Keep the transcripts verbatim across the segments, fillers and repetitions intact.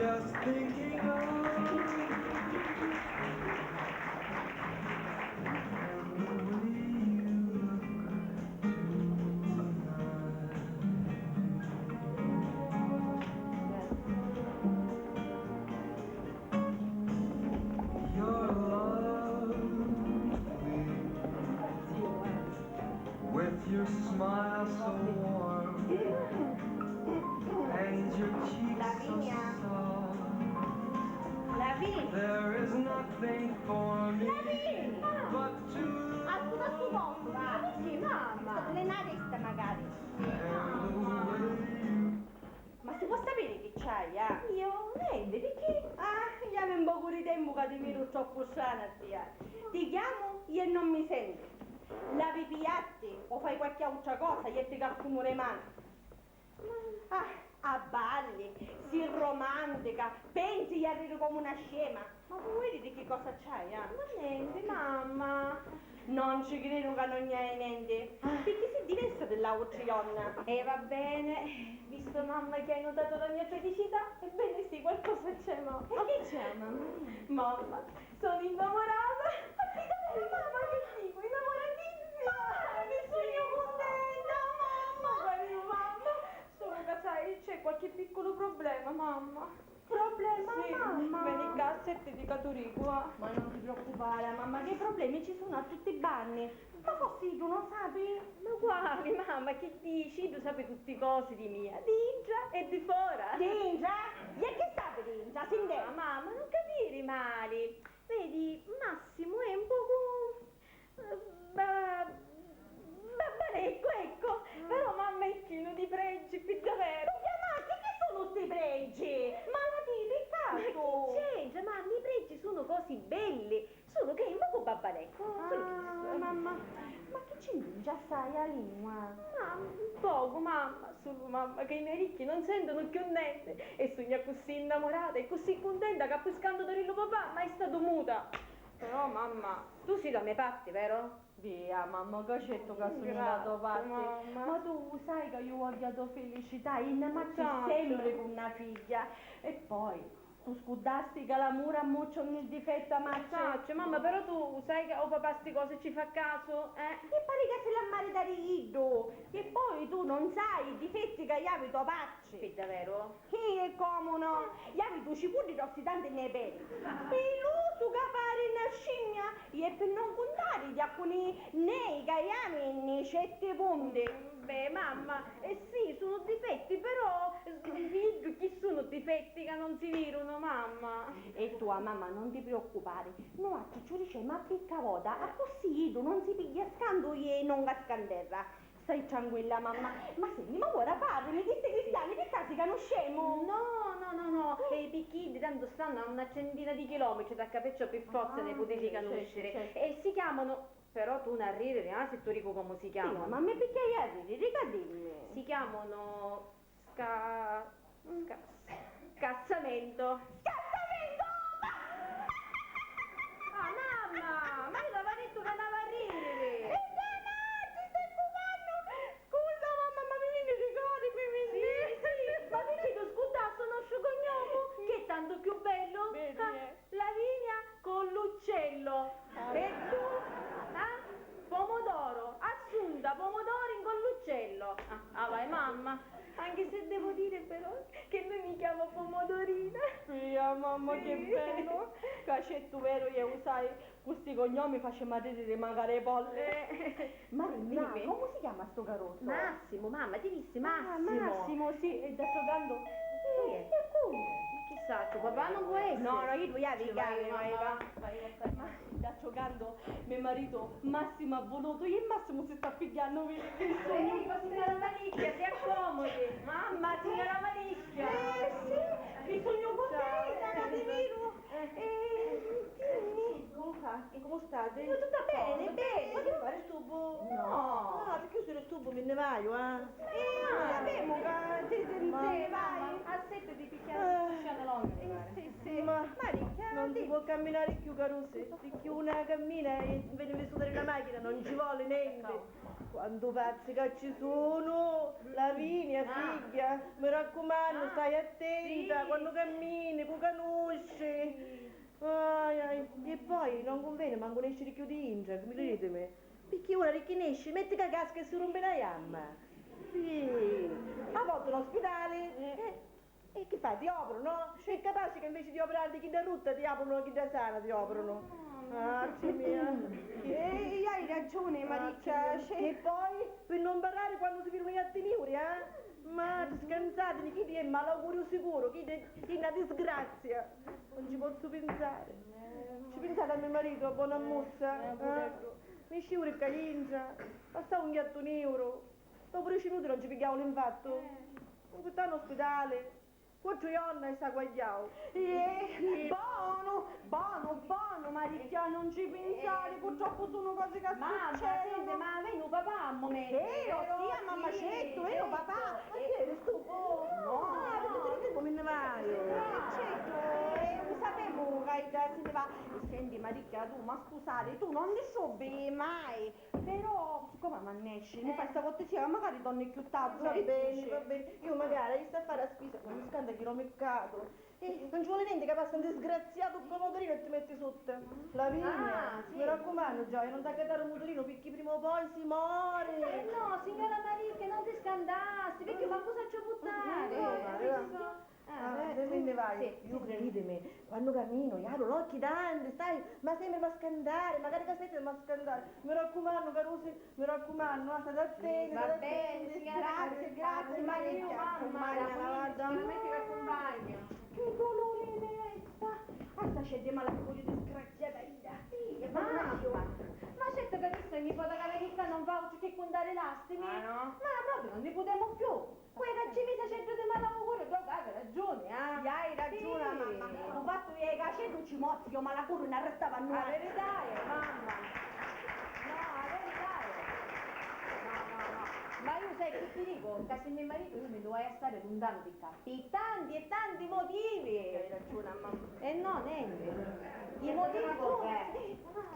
Just thinking of you and the way you look tonight. Your love, with your smile so warm and your cheeks so soft. Lavinia! There is nothing for me but to. Ascuta stu pocu, va. Sì, mamma. Sta pure na testa magari. And the way you. Ma si può sapere chi c'hai, ah? Io? Nenti, picchì? Ah, iavi un pocu di tempu ca ti vidu troppu strana a tia. Ti chiamu e non mi senti. Lavi piatti o fai qualche autra cosa, jetti qualcunu di manu. Ah, abballi, si romantica, pensi e arriri comu na scema. Ma tu vidi di chi cosa c'hai, ah? Ma nenti, mamma. Non ci credu ca non hai nenti. Picchì si diversa di l'autri jonna? E va bene, visto mamma che hai notato la mia felicità, ebbene sì, qualcosa c'è, mamma. E chi c'è, mamma? Mamma, sono innamorata. Ma che davvero, mamma, che dico? Innamoratissima! Ah, che sugnu cuntenta, mamma! Ma quali mamma? Solo ca sai, c'è qualche piccolo problema, mamma. Problema, sì, mamma? Veni ccà, settiti ca tu dicu, va. Ma non ti preoccupare, mamma, che problemi ci sono a tutti i banni. Ma forsi tu non sapi? Ma quali, mamma, chi dici? Tu sapi tutti cosi di mia, di intra e di fora. Di intra? E chi sapi di intra, sindè? Ah, mamma, non capiri mali. Vedi, Massimo è un pocu, eh, ba-, babbaleccu, ecco. Però mamma è chinu di pregi, pi daveru. Picchì, ma chi, chi sono sti pregi? Ma la ti, pi casu? Ma chi c'entra, mamma? I pregi sono cosi belli, solo che è un pocu babbaleccu, solo chistu. Ah, mamma, ma chi ci mingia assai a lingua? Ma un pocu, mamma, solo mamma, che i me ricchi non sentono più nenti e sugnu accussì innamorata e ccussì cuntenta ca poi scantu di ri lu papà mai statu muta. Però, mamma, tu si dâ me parti, vero? Via, mamma, ca certu ca sugnu dâ to parti. Grazie, mamma. Ma tu sai ca iu vogghiu a to felicità, innamazzi sempri cu na figghia. E poi, tu scurdasti ca l'amuri ammuccia ogni difettu, amazzi. Sacciu, mamma, però tu sai ca u papà sti cosi ci fa casu, eh? E pari ca si l'ha maritari iddu. E poi tu non sai i difetti ca iavi to parti. Pi daveru? Sì, e comu no! Iavi du cipuddi rossi tanti nne i pedi. Pilusu ca pari na scimia, e pi non cuntari di alcuni nei ca iavi nni certi punti. Mm, beh, mamma, eh sì, sunu difetti, però, eh, iddu chi sunu difetti ca non si virunu, mamma? E tu, a mamma, non ti preoccupari, nuatri ci u dicemu a picca vota, accussì iddu non si pigghia scantu e non casca nterra. Stai tranquilla, mamma. Ma senti, ma ora parrimi di sti cristiani, pi casu i canuscemu? No, no, no, no. E i picchiddi tantu stannu a una centina di chilometri da ccà, perciò pi forza ne putiti canusciri. E si chiamanu, però tu n'arririri, ah, si tu dicu comu si chiamanu. Sì, ma mi picchì hai a ririri, ca dimmi. Si chiamanu Sca-, sca-, scassamento. Scassamento! Ah, mamma! Ma io t'aveva dittu ca n'ava a ririri! E già, ma ci stai fumannu! Scusa, mamma, ma mi vinni di cori, mi vinni! Sì, sì, ma picchì tu scurdasti u nostru cugnomu? Che è tantu più bellu! Vedi, eh. Lavinia Colluccello. Ah. E tu? Ah? Pomodoro. Assunta Pomodoro in Colluccello. Ah, ah, vai, mamma. Anche se devo dire però che lui mi chiama Pomodorina. Via, mamma, che bello. Sì. Ca certu veru, iu u sai, cu sti cognomi facemu arririri macari i polli. Eh. Marina, dimmi. Comu si chiama stu carusu? Massimo, mamma, ti dissi Massimo. Ah, Massimo, sì, e d'altro cantu. Sì, e comu? Ma chi sacciu, papà non può essere. No, no, io tu ia vi cari, vai, va. Ma d'altro cantu, me maritu Massimo ha vulutu, e Massimo si sta pigghiannu, vidi, il sogno. Ehi, signora Manicchia, si accomodi. Mamma, signora Manicchia. Eh, sì, il sogno contenta, di vero. Eh, dimmi. Comu fa? Comu stati? Tuttu beni, beni. Ma chi fari, stupu? No. Ah, picchì iu si stupu mi nni vaiu, eh? Eh, sapemu ca ti, ti, ti nni vai. Assettati, picchì scianu longa, mi pari. Sì, sì. Ma Maricchia, non ti Chi può camminari cchiù, carusi? Picchì una cammina e veni mi sudari la machina, non ci voli nenti. Quantu pazzi ca ci sunu! Lavinia, figghia, mi raccumannu, stai attenta quannu cammini, cu canusci. Ai, ai. E poi non cunveni mancu nesciri cchiù di intra, mi criditimi. Picchì una di chi nesci, metti ca casca e si rumpi na jamma. Sì. A voti n'ospidali. Eh. E chi fa? Ti oprunu? È capaci ca inveci di oprarti chidda rutta ti aprunu chidda sana, ti oprunu. Ah, ci mia. E hai ragione, Maricchia. E poi, per non parlare quando si ferma i atteniuri, eh? Ma scansatemi, chi è malauguriu sicuro, chi è una disgrazia. Non ci posso pensare. Ci pensate a mio marito, buona mussa? Eh? Mi sciuri ca intra, passava un ghiattu niuru. Dopu dieci minuti non ci pigghiau l'infattu. Lu purtau in ospidali. Quattru jorna e s'agguagghiau. Iè, bonu, bonu, bonu, Maricchia, non ci pinsari, purtroppu sunu cosi ca succedunu. Mamma, senti, ma veni u papà a mumentu? Vero, sì, a mamma, certu, vero, papà. Ma chi è stu? No, no, no, mi nni vaiu. Certu, eh, u sapemu ca idda si nni va. E senti, Maricchia, tu m'ha scusari, tu non disturbi mai. Però, siccome m'annesci, mi fai sta cortesia, ca magari torni cchiù tardi. Va beni, va beni. Iu magari avissi a fari a spisa, quannu scanta chi lu mircatu. Eh, non ci voli nenti ca passa un disgraziatu cu lu muturinu e ti metti sutta. Lavinia, mi raccumannu, gioia, non t'accattari un muturinu, picchì prima o poi si mori. Eh no, signora Maricchia, non si scantassi, picchì mancu sacciu puttari. Ah, eh, mi nni vaiu. Iu, criditimi, quannu caminu, iu apru l'occhi tanti, sai, ma sempri m'ha scantari, magari ca senti m'ha scantari. Mi raccumannu, carusi, mi raccumannu, ah, state attenti, state attenti. Va beni, signora, grazie, grazie, ma iu, mamma, la pulizia sicuramente vi accumpagna. Che doluri di testa! Ah, sta c'è di malauguriu disgraziata, idda. Sì, mamma, ma certu ca chista ogni vota ca veni ccà non fa altru che cuntari lastimi. Ah, no? Ma proprio non ne putemu più. Quei ca ci misi aceddu di malauguriu, ddocu havi ragiuni, ah! Sì, hai ragiuni, mamma. Lu fattu è ca aceddu ci mozzi, io malauguriu non arrestava a nulla. A verità è, mamma. No, a verità è. No, no, no. Ma io sai chi ti dico? Ca si mi maritu io mi lu haiu a stari luntanu di ccà. Pi tanti e tanti motivi. Hai ragiuni, mamma. E no, nenti. I motivi sono.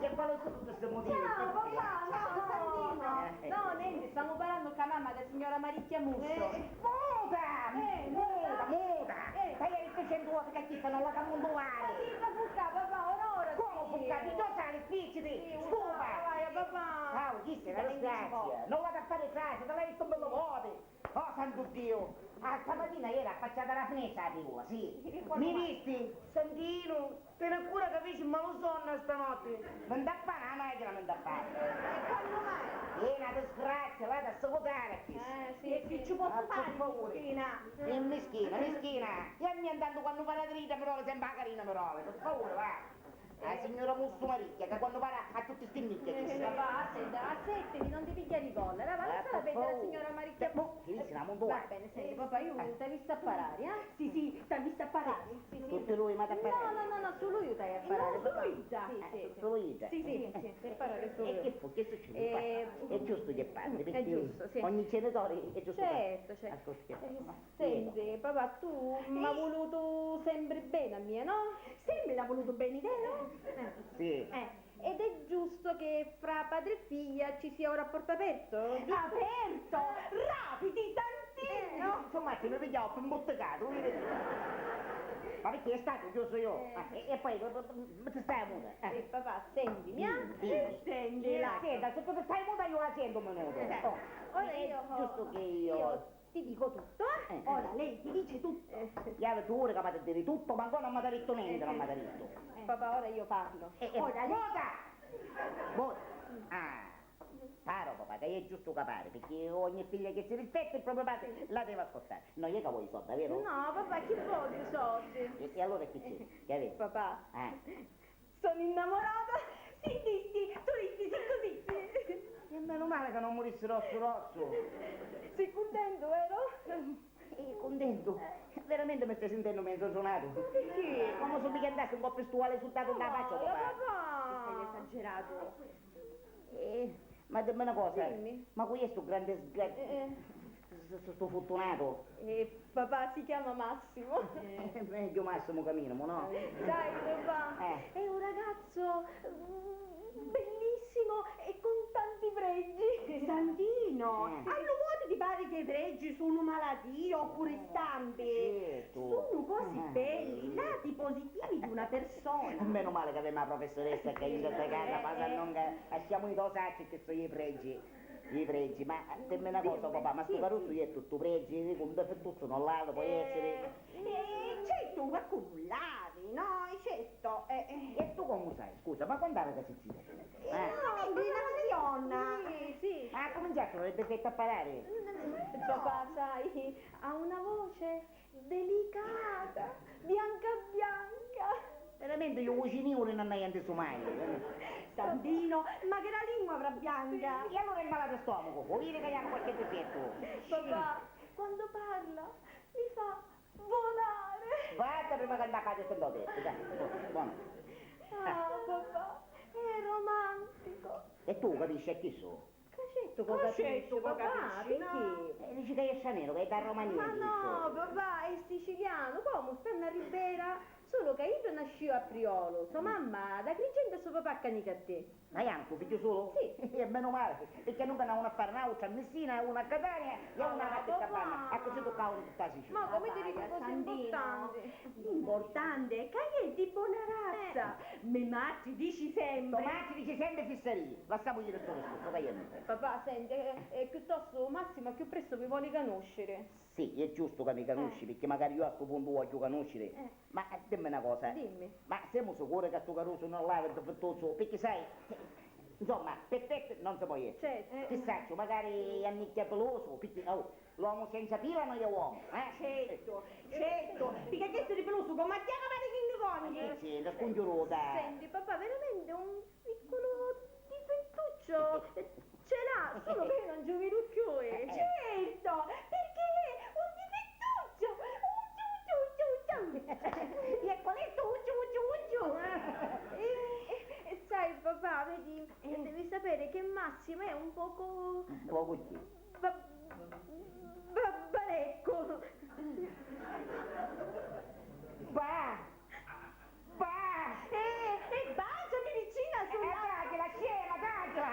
Che quali sono tutti questi motivi? Ciao, papà, ciao, Sandrino. Eh, eh. No, nenti, stamu parrannu cu a mamma dâ signora Maricchia Musso. Eh, muta! Eh, muta, muta! Eh. T'haiu dittu centu voti ca chista non la camunduari. Ma chi la fucca, papà, ora, ora. Comu fucca? Ti già sali, spiciti, stupa! Vai, papà. Ciao, chista è una disgrazia. Non la da fari trasi, te l'haiu dittu un bellu voti. Oh, santu Diu! Ah, stamatina ieri affacciata a la finestra a riva, sì. Mi visti? Santinu, teni a cura ca fici malu sonnu stanotti. Mi ntappani a machina, mi ntappani. E quannu mai? È una disgrazia, vati a seguitari a chista. Eh, sì, sì. Chi ci pozzu fari, mischina? È mischina, mischina. E a mia intantu quannu parati di idda mi roli sempri a carina, mi roli. Pi favuri, va. A signora Musso Maricchia, ca quannu para a tutti sti micchia chi si. Papà, assettati, assettati, non ti pigghiari collera, va, lassala perdiri a signora Maricchia. Boh, chi dici, la mundu. Va bene, senti, papà, io t'avissi a parari, eh? Sì, sì, t'avissi a parari. Sì, sì. Tutti dui m'hati a parari? No, no, no, no, sulu io t'haiu a parari, papà. No, sulu idda. Sì, sì, sulu idda. Sì, sì, sì, sì, parari sulu io. E chi fu? Chi succedi? Eh, è giusto che parli, perché ogni genitore è giusto che... Certo, certo. Ascolta, che parli. Senti, papà, tu m'ha vulutu sempri beni a mia, no? Sempri l'ha vulutu beni, vero? Eh. Sì. Eh, ed è giusto che fra padre e figlia ci sia un rapporto aperto, giusto? Aperto? Rapiti, Santino! Eh, insomma, ti mi pigghiau pi mbuttacatu, vidi? Ma perché è stato chiuso io? Eh. Ah, e, e poi, ma ti stai muta? Eh. Eh, papà, sentimi, eh? Dimmi, dimmi. Sentila. Eh, senta, se tu ti stai muta io la sento un minuto. Eh. Oh, ora è io giusto che io ti dico tutto, eh? Eh. Ora lei ti dice tutto. Eh. Ieri tu pure ca m'hati a diri tuttu, ma ancora non m'hati dittu nenti, non m'hati dittu. Eh. Papà, ora io parlo. Eh, eh, ora lei... Muta! Muta! Ah, pari, papà, ca è giustu ca pari, perché ogni figlia che si rispetta il proprio padre la deve ascoltare. No, iè ca vuoi i sodda, vero? No, papà, chi voglio i soddi? E, e allora chi c'è? Che avete? Papà. Eh. Sono innamorata! Sì, sì, sì, tu sì, sì, così. E meno male che non murissi rossu rossu. Sei contento, vero? Eh, contento? Veramente mi stai sentendo mezzo suonato? Ma perché? Come se mi piantassi un colpu di stuale sudato in la faccia, papà. Papà! Che sei esagerato. Eh, ma dimmi una cosa. Dimmi. Ma chi è stu grande sgra-... Eh, eh. Stu, stu, stu futtunatu? Eh, papà, si chiama Massimo. Eh, megghiu Massimu ca Minimu, no? Sai, papà, eh, è un ragazzo, mm, bellissimo e con tanti pregi. Santino, eh, a lu voti ti pari ca i pregi sunu malatii oppuru stampi? Certu. Sunu cosi, eh, belli, lati positivi di una persona. Menu mali ca avemu a professoressa ca intra sta casa, eh, pasannunca, eh, asciamu i to sacci chi sono i pregi. I pregi, ma dimmi una cosa, papà, ma stu carusu è tuttu pregi, dicu, un difettuzzu non l'havi, poi essiri. Eh, certu, qualcunu l'havi, no? Certu, eh, eh. E tu comu sai? Scusa, ma quant'havi ca si zita tu? Eh, no, una fionna. Sì, sì. Ah, cuminciassimu le bizzette a parari? Papà, sai, ha una voce delicata, bianca bianca. Veramenti iu vuci niuri non nn'haiu ntisu mai. Santino, ma chi la lingua avrà bianca? E allura è malata stomacu, o viri ca ianu qualche difettu. Papà, quando parla, mi fa volare. Vatta prima ca nn'accaci stu nto tettu, dai, bonu. Ah, papà, è romantico. E tu capisci a chissu? Ca certu ca capisci, papà, picchì? Eh, dici ca è straniru, ca è da Romania. Ma no, papà, è sicilianu, comu sta nna Ribera? Sulu ca iddu nascìu a Priolu, so mamma ad Agrigento e so papà a Canicattì. Ma Iancu, figghiu sulu? Sì. E menu mali, picchì annunca nn'avunu a fari n'autru a Missina, unu a Catania e unu a Capistrano, accussì tuccau tutta a Sicilia. Ma comu ti dicu cosi importanti? L'importanti è ca è di bona razza. Me matri dici sempri. To matri dici sempri fissarii. Lassamu jiri stu discursu, ca iè. Papà, senti, eh, eh, chiuttostu Massimo a chiù prestu mi voli canusciri. Sì, è giustu ca mi canusci, picchì macari iu a stu puntu u vogghiu canusciri. Eh. Ma, eh, dimmi na cosa. Dimmi. Ma semu sicuri ca stu carusu non l'havi difittusu? Picchì sai, insomma, perfettu non si pò essiri. Certu. Chi sacciu, macari annicchia pilusu, picchì, oh, l'omu senza pila non è uomu, eh? Certu, certu, picchì ch'essiri pilusu comu a chiaca pari King Kong. Eh, sì, la scungiuruta. Senti, papà, veramenti un picculu difettucciu ce l'ha, sulu ca iu non ci u vidu cchiui. Eh. Certu, picchì è un difettucciu, un ciu ciu ciu ciu. E qual è stu ucciu ucciu ucciu? Eh, eh, eh, sai, papà, vedi, eh, devi sapere che Massimo è un poco... Un poco chi? Ba-, ba-, baleccu. Bah! Bah! Eh, eh, baciami vicina sulla... Eh, taggila, scema, taggila!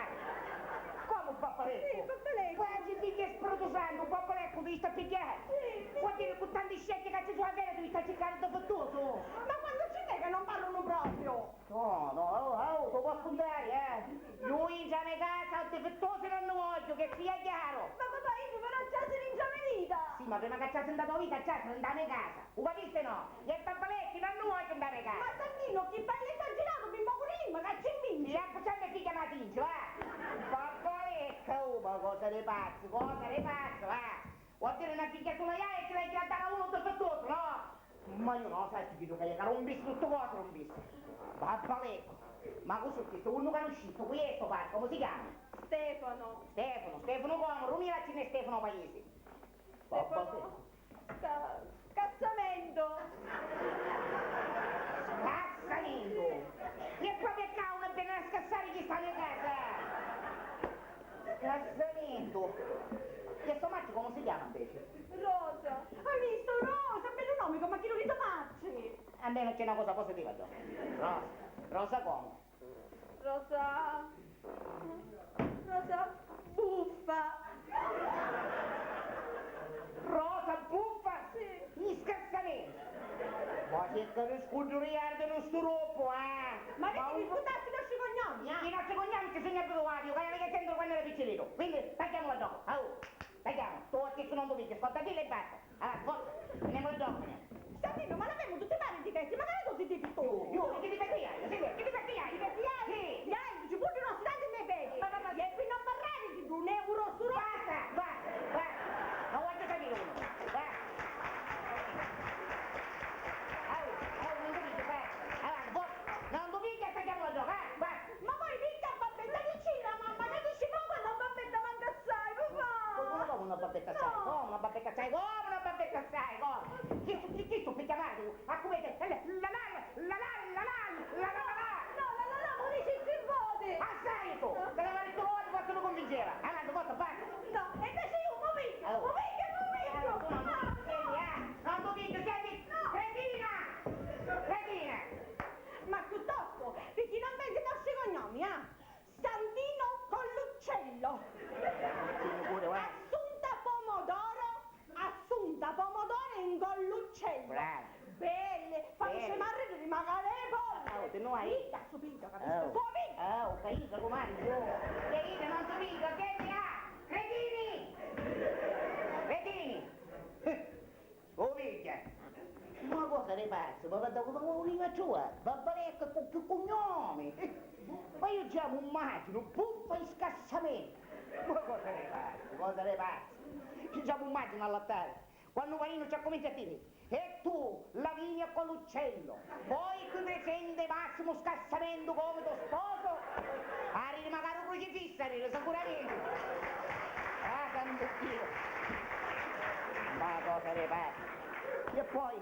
Comu babbaleccu? Sì, babbaleccu. Quasi figghiu e Spiritu Santu, babbaleccu ti sta pigghiari? Sì, sì. Vuol dire, cu tanti scecchi ca ci su a vera, tu sta circari difittusu? Ma quantu ci n'è ca non parlanu propriu? No, no, oh, oh, tu puoi scuntari, eh! Iu intra me casa difittusi non ni vogghiu, che sia chiaro! Ma papà, iu però trasiri intra me vita! Sì, ma prima ca trasiri nta to vita, trasiri nta me casa! U capisti no? E babbalecchi non ni vogghiu nta me casa! Ma Santino, chi parri esagiratu, mi mocu di rimma, ca ci nvinci! E accussì a me figghia ma tinci, va! Babbalecca, oh, ma cosa di pazzi, cosa di pazzi, va! Vuol dire na figghia sula iai e ci l'hai a dare a unu difittusu, no? Ma iu no, sai, ti dicu ca iu ca rumpissi tuttu cosi, rumpissi. Babbaleccu. Ma cusì, chistu, unni u canuscisti, cu è stu pari, comu si chiama? Stefano. Stefano, Stefano comu? Rumila ci n'è Stefano o paisi? Stefano. Babbaleccu. Ca-, Scassamento. Scassamento? E propriu ccà unu veni a scassari chista me casa? Scassamento. E so matri comu si chiama inveci? Rosa. Hai vistu? Rosa, bellu nomi comu a chiddu di to matri. A me non c'è na cosa positiva, Gio. Rosa. Rosa comu? Rosa. Rosa buffa. Rosa buffa? Sì. Scassamento. Ma cerca di scungiuriari di stu gruppu, eh! Ma chi ti riscurdasti i nostri cognomi, eh? I nostri cognomi ci sugnu abituatu, iu ca iu li sentivu quannu era picciriddu. Quindi, tagghiamu la gioca. Au, tagghiamu. Tu a chissu non tu pigghia, scordatillu e basta. Allora, forza, andiamo al gioco, andiamo. Santino, ma l'avemu tutti pari i difetti, ma chi è stu difettu? Iu, iu, chi difetti hai? Sì, chi difetti hai? Difetti hai? Sì. Iai, ci puddu non stati nei pedi. Ma, ma, ma. E pi non parrari di un euro su... Basta, basta, basta. Non voglio sapere uno. Basta. Au, au, non tu pigghia, basta. Avanti, forza. Non tu pigghia, tagghiamu la gioca, eh? Basta. Ma voi dite a babbetta vicina, mamma, che dici, ma quando babbetta manca assai, papà? Comu, comu una babbetta assai? No. Comu una babbetta assai? Comu una babbetta assai? Comu? Chi, chi, chi stu picchiamatu? A cumete? La, la, la, la. No, la, la, la, mu dici tri voti. Assai tu! Te l'aveva dettu una volta, forse non convinceva. Avanti, forza, basta. No, e invece io, mu pigghia, mu pigghia. Brava. Belli, fammi scemarri di magari e poi. Oh, ti nu hai? Pigghia, su pigghia, capisci? Oh. Tu pigghia. Oh, capisci, comandi, oh. Che io non ti dico, che ti ha? Cretini! Cretini! Oh, pigghia! Ma cosa ne pazzo? Ma guarda come uno arriva giù, eh? Babbalecca con che cognome? Ma io già mi immagino, puffa e scassamento! Ma cosa ne pazzo? Cosa ne pazzo? Io già mi immagino allattare. Quannu Marinu ci accumincia a diri: "E tu, Lavinia Coluccello, vuoi qui presente Massimo Scassamentu come tuo sposo?" Arrivi magari un crocifisso, arrivi sicuramente. Ah, santo Dio! Ma cosa ne pazzo! E poi,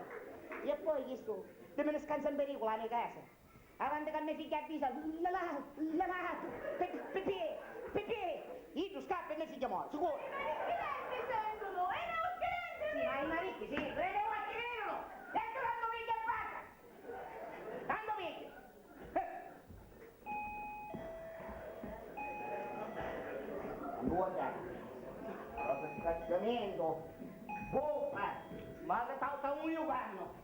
e poi chi stu? Dimmi, scansa in pericolo la mia casa. Avanti ca me figghia avvisa, levatu, levatu, pipì, pipì, iddu scappa e me figghia mori, sicuru. I maricchi lenti sentono, e le occhi lenti. Sì, ma i maricchi, sì, e le occhi venunu, e tu tanto pigghia e basta, tanto pigghia. Eh. Quannu guarda, cosa scacciamento, buffa, ma che sta, sta un jucanno.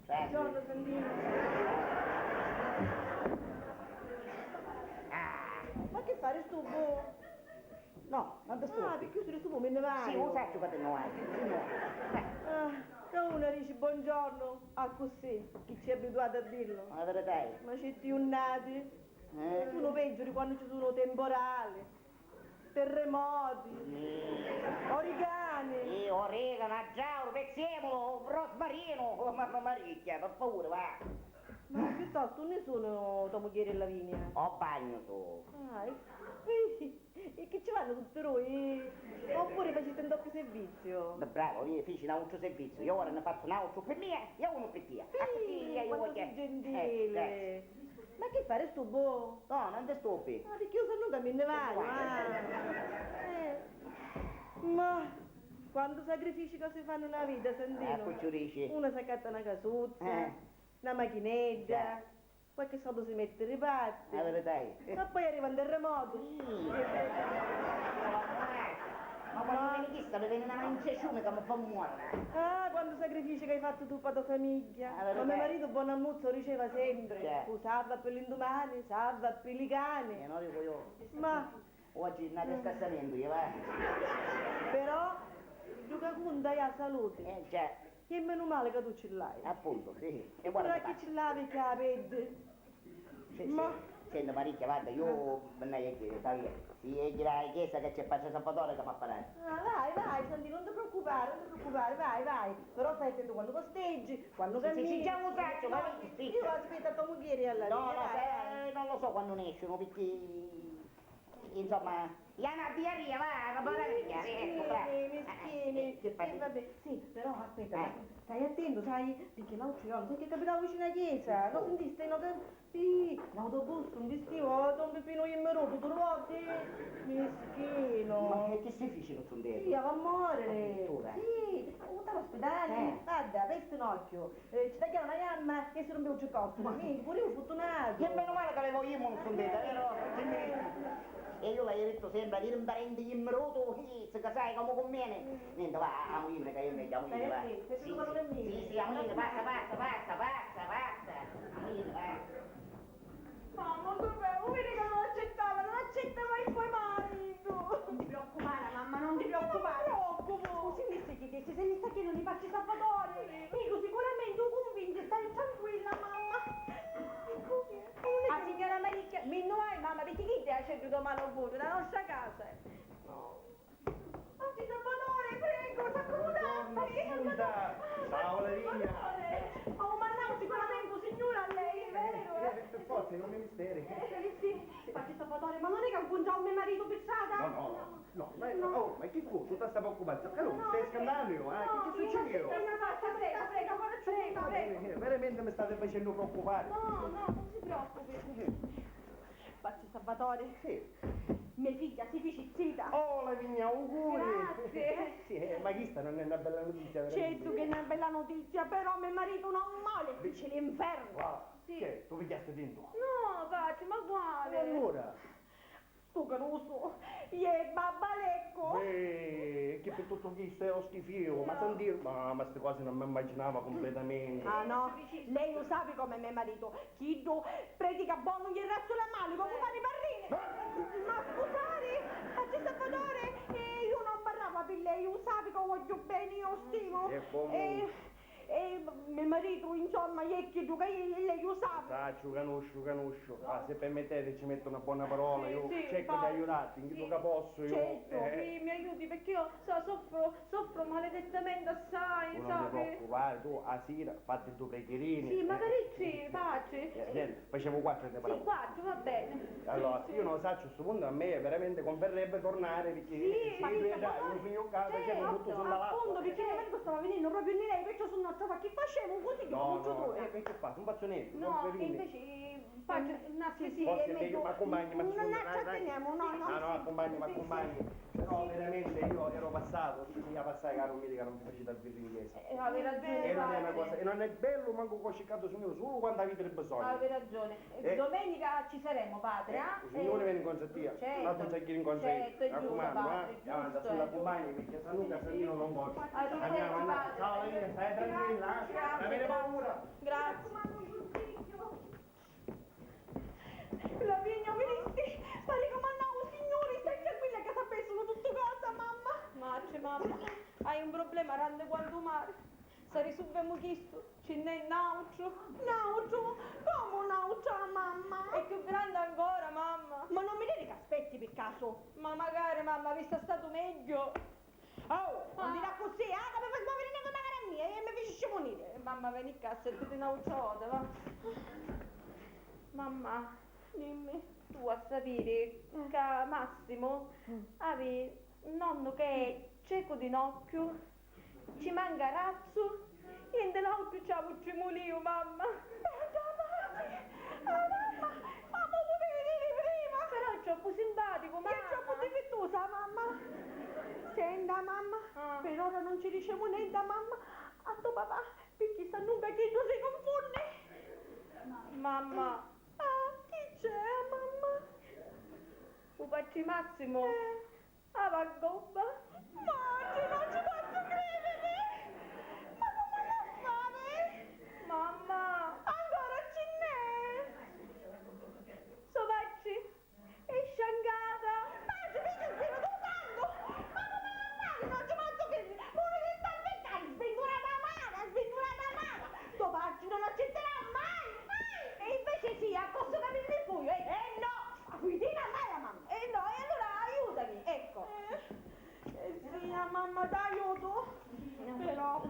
Buongiorno, Sandino. Ah. Ma che fari stu bu? No, non ti stupi. Ah, picchì stu bu mi ne vai. Sì, lo saccio che te ne vai. Sì, no. Eh. Ah, che uno dici buongiorno, accussì, chi ci è abituato a dirlo? La verità è. Ma ci tiunnati. Eh. Sono peggio di quando ci sono temporali. Terremoti, uricani. Sì, uricani, già, pezzemolo, rosmarino, ma, ma, ma ricchia, per favore, va. Ma piuttosto, unni sono tua mugghieri e Lavinia? O bagno su. Ah, e, e che ci vanno tutti dui? Oppure facete un doppio servizio? Bravo, io fici un altro servizio, io ora ne faccio un altro per me e uno per te. Sì, quanto sei gentile. Eh, grazie. Ma che fare stu bo? No, non ti stupi. Ma perché io sono che mi ne vado, ah. Eh. Ma quanto sacrifici che si fanno nella vita, Sandino. Ecco, ci dici. Uno si accatta una casuzza, eh, una machinetta, già, qualche soldo si mette di parte. La verità è. Ma poi arriva un terremoto. Sì. Ma quando veni chista, mi veni una manciacione che mi fa muore. Ah, quanto sacrifici che hai fatto tu per tua famiglia. Ma mio marito buon ammuzzo diceva sempre, salva per l'indomani, salva per i cani. E non dico io. Ma oggi non è scassamente, va. Però, giuca conta è la salute. Eh, già. E meno male che tu ce l'hai. Appunto, sì. E guarda che ce l'hai che la vedi. Sì, sì. Ma senti, Maricchia, guarda, io vennai a chiedere, sai, sì, e gira a chiesa che c'è Padre Salvatore che mi ha parlato. Ah, vai, vai, Sandì, non ti preoccupare, non ti preoccupare, vai, vai. Però stai attento quando posteggi, quando cammini. Sì, sì, già lo saccio, ma sì. Io aspetto a tua moglie alla fine, no, no, vai, vai. Non lo so quando ne escono, perché, insomma, io ho una diarrea, va, una bella diarrea, ecco, bravo. Mischini, mischini. Eh, eh, eh, che fai? Eh, vabbè, sì, però aspetta, stai attento, sai, perché l'altro giorno, sai che capitava vicino alla chiesa? Lo sentiste, no? Sì, l'autobusso, un vestito, un Peppino Immeruto, tu lo vedi? Mischino. Ma che, che si fece, non so detto? Sì, va a morire. Addirittura? Sì, tutto all'ospedale. Eh. Guarda, peste un occhio. Eh, ci tagliarono la gamba e si rompeva il ginocchio. Ma mi, pure io fortunato. E meno male che avevo io, non so detto, vero? E io l'avevo detto sempre, dire un parente Immeruto, sì, che sai come conviene. Niente, va, amo io, che io meglio, amo io, va. Sì, sì, sì, amo io, basta, basta, basta, basta, basta. Amo io, va. Mamma, dov'è? Vedi che non accettava, non accetta mai il suo marito. Non ti preoccupare, mamma, non ti preoccupare. Non mi preoccupo. Scusi, mi stai chiedendo se mi sta chiedendo di farci Salvatore? Dico, sicuramente lo convince, stai tranquilla, mamma. Ecco che. Ah, signora Maricchia, mi non hai, mamma, perché chi ti ha ceduto mano buona, la nostra casa? No. Oggi Salvatore, prego, s'accomodate. Buongiorno, Assunta. Ciao, Lavinia. Salvatore. Oh, ma no, sicuramente un signore a lei, è vero, eh? Eh, per forza, è un mistero. Eh, sì. Oggi Salvatore, ma non è che ha incontrato mio marito per strada? No, no, no, ma, oh, ma che cosa? Tu ti stai preoccupando? Allora, no, stai scandando, eh? Che, che succede? No, no, no, prego, prego, prego, prego. Eh, eh, veramente mi state facendo preoccupare. No, no, non si preoccupi. Eh. Facci Salvatore. Sì. Mia figlia si fici zita. Oh, Lavinia, auguri! Grazie. Eh, sì, eh, ma questa non è una bella notizia, veramente. Certo che è una bella notizia, però mio marito non male, dice l'inferno. Wow. Sì. Che? Tu pigliasti tinto? No, Paci, ma quale? E allora? Tu che non so, iè, babbalecco. Uè. Tuttu chistu è un schifiu, ma sentì, ma, ma sti cosi non mi immaginava completamente. Ah no, lei u sapi come me maritu, chiddu predica bonu, gli razzula mali, comu pani parrini. Ma scusari, ma ci Salvatore, eh, io non parlavo per lei, u sapi che voglio bene, io stimo. E comunque. E me maritu, insomma, è chiddu ca lei u sapi. Sacciu, canusciu, canusciu. Ah, se permettete ci metto una buona parola, io cerco di aiutarti in chiddu ca possu, io. Certo, mi, mi aiuti perché io so-, soffro, soffro maledettamente assai, sapi? Tu non ti preoccupare, tu a sira fatti due preghierini. Sì, ma paricchi, patri? Eh, niente, facciamo quattro e ne parliamo. Sì, quattro, va bene. Allora, io non saccio, a sto punto a me veramente converrebbe tornare perché sì, sì, ma io, dai, io sugnu ccà, facemu tuttu sulla vacca. Appunto, perché mio maritu stava venennu proprio di lei, perciò sugnu a trovà chi facemu, così che comunque tu. No, no, eh, perché qua non faccio niente, no, e invece, eh, sì, sì, forse è meglio, ma compagni, ma non tratteniamo, no, no, no, compagni, ma compagni. Però veramente io ero passato, io passai, caro mio, che non mi facete avere in chiesa. Eh, avevi ragione, e non è una cosa, e non è bello manco con sciccato, signore, solo quando avete bisogno. Avevi ragione. Eh, domenica ci saremo, padre, eh? Eh, il Signore viene incontro a te. Certo. Ma tu sai chi incontro. Certo, è giusto, raccomando, padre, eh? Giusto, avanti, sulla compagna, perché se no Casalino non voglio. Arrivederci, padre. Ciao, Lavinia, stai tranquilla, eh? Grazie, non avere paura. Grazie. Lavinia, vidisti? Pari comanna u Signuri, stai tranquilla ca sapessunu tuttu cosa, mamma. Matri, mamma, hai un problema grande quantu u mari. S'arrisulvemu chistu, ci nn'è n'autru. N'autru? Comu n'autra, mamma? È cchiù grande ancora, mamma. Ma non mi diri ca aspetti, pi casu? Ma macari, mamma, avissi statu megghiu. Oh, non diri accussì, ah, ca mi fai smoviri nn'avi macari a mia e mi ficisci muniri. Eh, mamma, veni ccà, settiti n'autra vota, va. Mamma, dimmi. Tu a sapiri ca Massimo havi un nonnu che è cecu di n'occhiu? Ci manca razzu, e nta l'autu ci havi u trimulìu, mamma. Bedda matri! Ah, mamma! Ma comu mi diri prima? Però è troppu simpaticu, mamma. È troppu difittusa, mamma. Senta, mamma, per ora non ci dicemu nenti a mamma, a to papà, picchì sannunca chiddu si cunfunni. Mamma. Ah, chi c'è, mamma? U patri Massimo. Eh. Havi a gobba? Matri, non ci pozzu crediri! Ma comu a favi? Mamma! Ancora ci nn'è! So patri è sciancata! Matri, figghiu, figghiu, tu santu! Ma comu a favi? Non ci pozzu crediri! Puru chi sta piccannu, svinturata amara, svinturata amara! To patri non accetterà mai, mai! E invece sì, a costu ca mi nni fuiu, eh, eh no! A fuitina mai a mamma! Eh no, e allura aiutami, ecco! Eh, eh sì, a mamma t'aiutu! Però,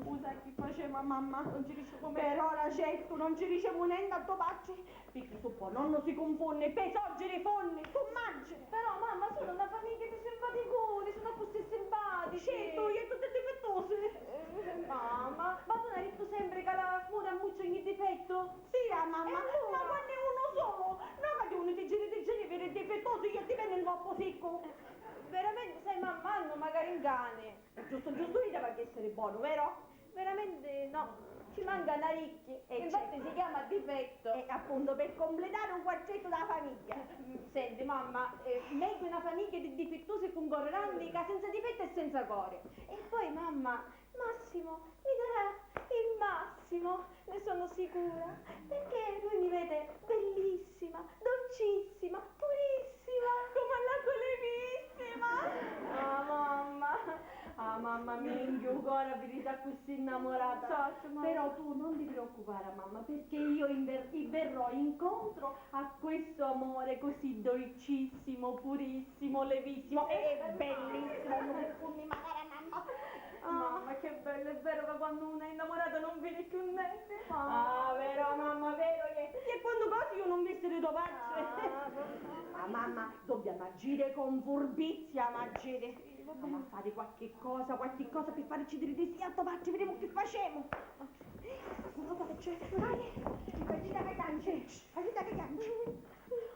u sai chi facemu a mamma? Non ci dicemu nenti. Per ora certu non ci dicemu nenti a to patri, picchì suppo nonnu si cunfunni, ppi soggi di funni, tu immaggini! Però, mamma, sunu na famigghia di simpaticuni, sunu accussì simpatici! Certu, e tutti difittusi! Eh, mamma, ma tu n'hai dittu sempri ca la scura ammuccia ogni difettu? Sì, a mamma, ma quannu è unu sulu, no ca di unu ti giri ti giri viri difittusu e ti veni n'coppu siccu. Veramenti, sai, mamma, hannu macari un cani. Giustu, giustu, idda va a essiri bonu, vero? Veramenti no, ci manca n'aricchi, e infatti si chiama difettu. E appuntu, per completare un quartettu da famigghia. Mm, senti, mamma, eh, megghiu una famigghia di difittusi cuncorranti ca senza difettu e senza cori. E poi, mamma, Massimo mi darà il massimo, ne sono sicura, perché lui mi vede bellissima, dolcissima, purissima, come l'acqua levissima. Ah, mamma, ah, mamma, minchia, u cori a vidiri accussì innamorata. Però tu non ti preoccupare, mamma, perché io inver-, verrò incontro a questo amore così dolcissimo, purissimo, levissimo e bellissimo, come funni macari a mamma. Ah, ma che bello, è vero che quando uno è innamorato non vede più niente. Ah, vero, mamma, vero che... E quantu cosi io non visti di to patri? Ah, mamma, dobbiamo agire con furbizia, ma agire. Dobbiamo fare qualche cosa, qualche cosa per farci dire di sì a to patri, vedemu chi facemu. Cosa c'è? Dai, aiuta che piange, aiuta che piange.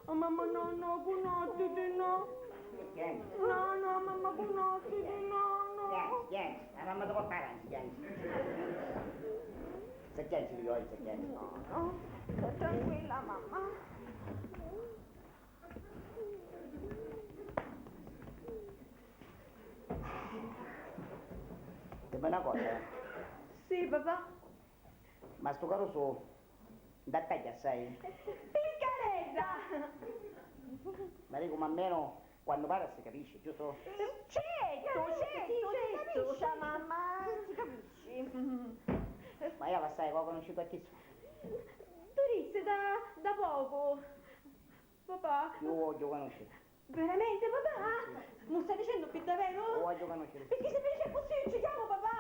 Oh, mamma, no, no, cunottiti, no. Che piangi? No, no, mamma, cunottiti, no, no. Piangi, piangi. La mamma ti porta avanti, piangi. Se piangi, figlioli, se piangi. No, no, sta tranquilla, mamma. Ma na cosa. Sì, papà. Ma stu carusu nt'attagghia assai? Piccaredda! Ma dicu, ma almenu quannu parra si capisci, giustu? Certu, certu, si capisci, mamma, si capisci. Ma io l'assai cu ho canusciutu a chistu? Tu dissi da, da pocu, papà. Io vogghiu canusciri. Veramente, papà? Sì. Mu stai dicennu pi daveru? Lo voglio conoscere. Picchì si mi dici accussì, io ci chiamo, papà?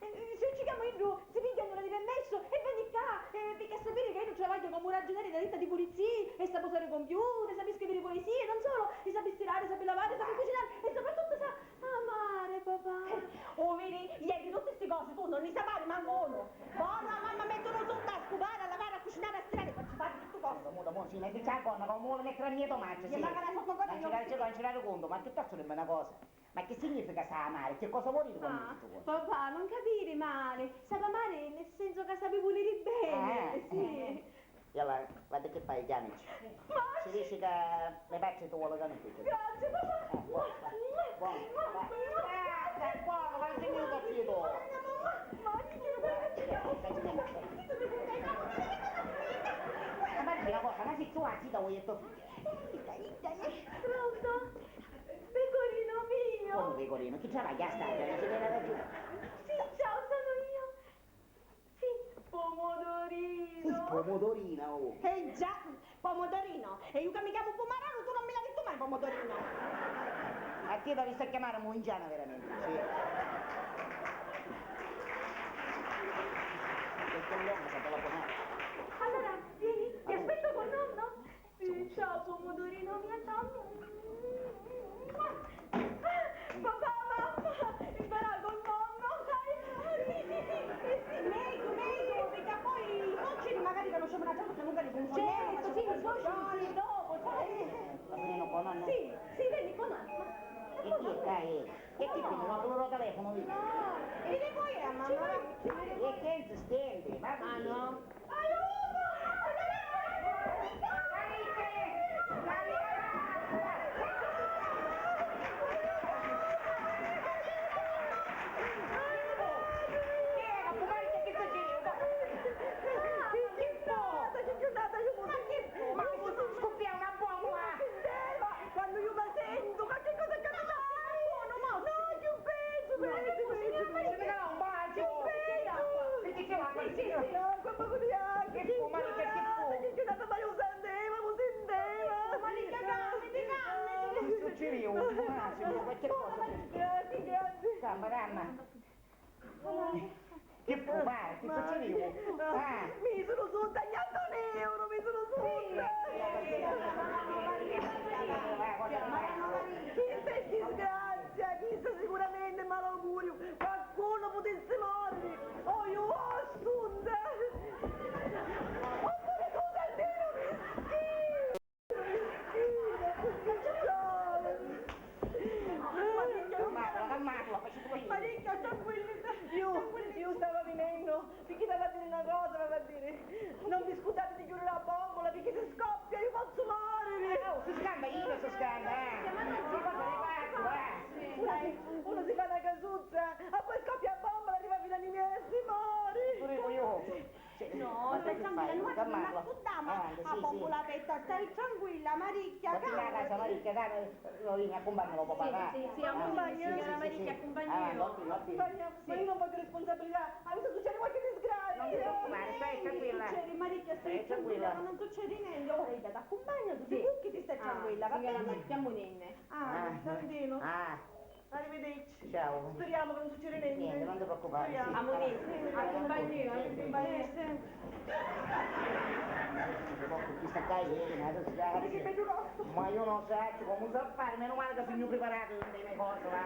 Eh, se io ci chiamo, iddu si pigghia un'ora di permesso e veni ccà, eh, picchì a sapiri ca iddu travagghia comu raggiuneri dâ ditta di pulizii, e sapi usari u computer, sapi scriviri puesie, non solo, e sapi stirari, sapi lavari, sapi cucinari, e soprattutto sa amari, papà. Eh, u viri, iè, di tutti sti cosi tu non ni sapavi mancu unu. Porra, mamma, mettunu sutta a scuvara, a lavari, a cucinari, a stirari, facci fari tuttu cosi. Muta, muta, muta, sì, ma dici a gonna, comu vuole mettere a mia tua madre, sì. Ma ci dai, ci dai conto, ma piuttosto dimmi una cosa. Ma che significa sta amari? Che cosa vuol dire quando dici questo? Papà, non capiri mali. Sapi amari nel senso ca sapi vuliri beni, eh, sì. E allora, guarda che fai, chiamici. Ma ci dici ca me patri ti vuole conoscere. Grazie, papà. Eh, buono, buono, buono, buono, ma che io ho capito. Ma dimmi una cosa, ma sei tu la zita o è tuo figlio? Pronto? Pecorino mio! Come pecorino? Chi travagghia a st'aria? Non si vede ragione. Sì, ciao, sono io. Sì, pomodorino. Sì, pomodorina, oh. Eh già, pomodorino. E io che mi chiamo Pumarano, tu non me l'hai detto mai pomodorino. A te ti sta chiamare Muingiana veramente, sì. Perché l'uomo sa telefonare. Allora, vieni, ti aspetto con nonno. Sì, ciao, pomodorino mio, ciao. Papà, mamma, impara con nonno, dai. Meglio, meglio, perché poi i suoceri magari conosciamo una certa, comunque li conosciamo, certo, sì, i suoceri, sì, dopo, sai. Papino, con nonno? Sì, sì, veni con nonno. E chi è, dai? E chi, quindi, no, quello dal telefono, vedi? No, e poi a mamma. E che insistente, ma ah, no? Ma scuppia una bomba! Quando io mi sento, ma che cosa è capitato? No, no, più peggio, peggio, peggio, peggio. Ci regala un bacio. Più peggio. Perché c'è l'acqua? Sì, sì, sì, l'acqua, un poco di acqua. Che fu, Marica, che fu? Che fu? Che fu? Ma io senteva, lo senteva. Marica, calmati, calmati. Che succedeva? Un attimo, qualche cosa. Grazie, grazie. Calma, calma. Che fu, va, che succedeva? Ah. Mi sono sutta, gli altri euro, mi sono sutta. Chista è disgrazia, chista sicuramente è malaugurio. Qualcuno potesse morire. Oh, io ho assunta. Oppure cosa è vero, mischino. Calmatela, calmatela, faciti voi. Marica, tranquillità. Io, io stava venendo, perché stava a dire una cosa, stava a dire, non vi scordate di chiudere la bombola, perché se scoppia io posso morire. Eh, oh, si scanda, io si scanda, eh. Ma non si fa, eh. Uno si, uno si fa una casuzza, e poi scoppia la bombola, arriva fino a me e si muore. Pure io. No, stai tranquilla, noi ci scuddiamo a bombola petta, stai tranquilla, Maricchia, calmati. Maricchia, calma, lo vini, accumpagna lo papà, va. Sì, sì, sì, accumpagna, signora Maricchia, accumpagna io. Ma io non voglio responsabilità, ma mi sta succedendo qualche disgrazia. Non ti preoccupare, stai tranquilla. Succede, Maricchia, stai tranquilla, ma non succede niente. Ora io ti accompagno, tu ti bucchi, ti stai tranquilla, va bene? Signora Maricchia, munenne. Ah, Santino. Ah. Arrivederci. Ciao. Speriamo che non succede niente. Niente, non ti preoccupare, sì. Speriamo. Amore, accumpagni io, accumpagni io. Sì, sì. Questa qua è una disgrazia. Ma che bello rosso. Ma io non so comu si fa a fare, meno male che sono preparato io nelle mie cose, va.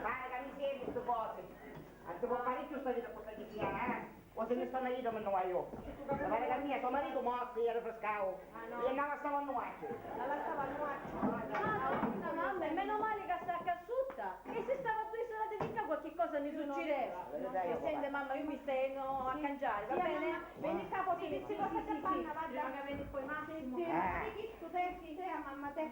Pare che mi senti queste cose. Non si può fare più sta vita con sta cristiana, eh? O se ne sta marito, me ne vado io. Ma pare che mia, sto marito morto, ieri frescavo. Ah, no. E non la stava a nuocchio. Non la stava a nuocchio. Ah, no, mamma, e meno male che sta a casutta. E se stava due serate di qua, qualche cosa mi succedeva. E senti, mamma, io mi steno a cangiare, va bene? Veni qua, poi ti dico cosa che fanno, guarda. Prima che veni poi Massimo. Sì, sì, sì, tu te, sì, te, a mamma, te.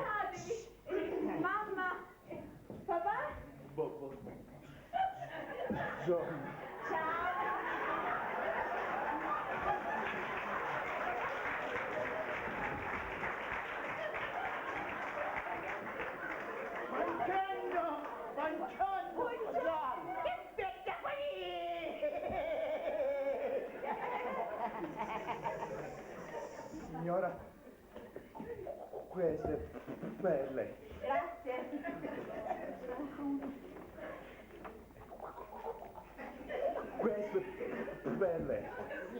Preparatevi. Mamma, papà. Bo-, bo-, John. Ciao. Buongiorno, buongiorno. Buongiorno. Che bella qui! Signora, questo è per lei. Grazie. Questo è per lei.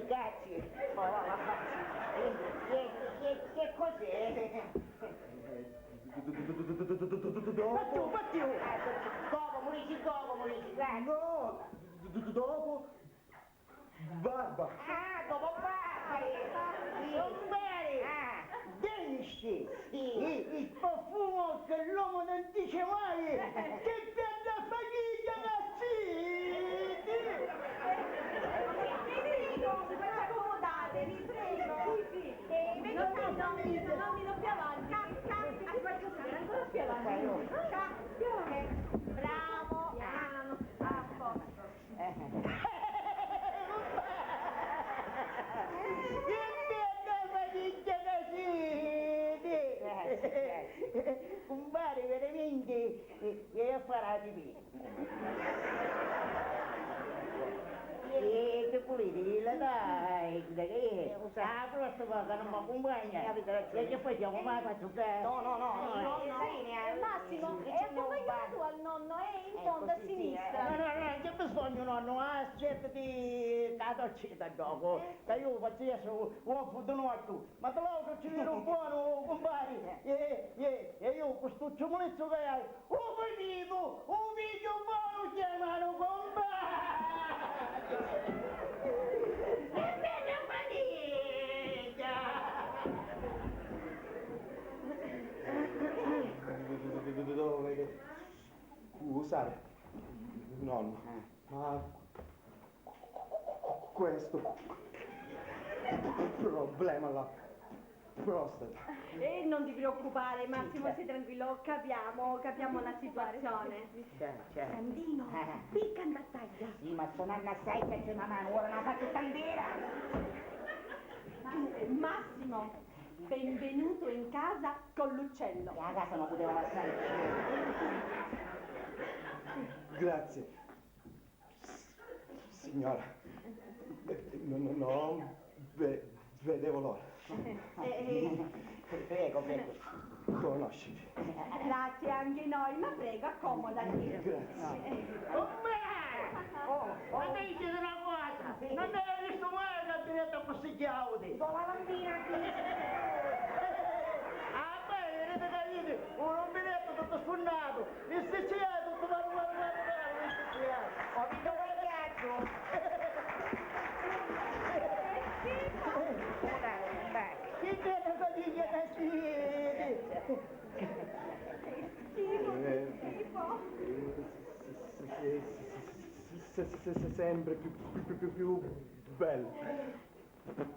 Grazie. Oh, che, che, che, che cos'è? Fattu, fattu! Dopo, mu dici, dopo, mu dici, grazie. No, dopo barba. Ah, dopo barba! Sì. Compare! Ah. Denisci! Sì. Il, il profumo che l'uomo non dice mai! Che bella famiglia la siti! Vi prego, vi accomodate, vi prego. Sì, sì. Eh, non, non, non, non, non, più avanti. Aspetta, ancora più avanti. Più avanti. Bravo. Piano. Ah, a posto. Che bella famiglia che siete! Grazie, grazie. Cumpari, veramente, eh, è affare di me. Eh, che pulitilla, dai, che è? Ah, però sto qua non mi accompagna. E che facciamo? Ma faccio che... No, no, no, no, no, no. Eh, Massimo, è accompagnato al nonno, è in fondo a sinistra. No, no, no, che bisogno, nonno? Ah, aspetta, ti, la doccia da gioco. Che io faccio adesso un foto nuovo. Ma tra l'altro ci vede un buono, compari. E, e, e io con sto ciumulizzo che hai, u figlio, u figlio buono chiamano compari. E bella famiglia! Scusate, nonno, ma questo problema la prostata. E non ti preoccupare, Massimo, stai tranquillo, capiamo, capiamo la situazione. Certo, certo. Sandino, picca in battaglia. Sì, ma sto nanno assai che c'è una mano, ora non la faccio tantera. Massimo, benvenuto in casa con l'uccello. E a casa non poteva passare. Grazie. Signora, no, no, no ve-, vedevo l'ora. Eh, eh. Prego, prego. Conosciti. Grazie anche noi, ma prego, accomodati. Grazie. Eh. Oh, oh. Ma mi dite una cosa, non hai visto mai una biretta così chiauti? Con la lampadina qui. Ah, beh, vedete che dite, un rubinetti tutto sfunnato. Mi sticciai tutto, guarda, guarda, guarda, guarda, mi sticciai. Ho vinto quel viaggio. Che bella famiglia che siete! Schifo, schifo. Se-, se-, se-, se-, sempre più, più, più, più, più bello.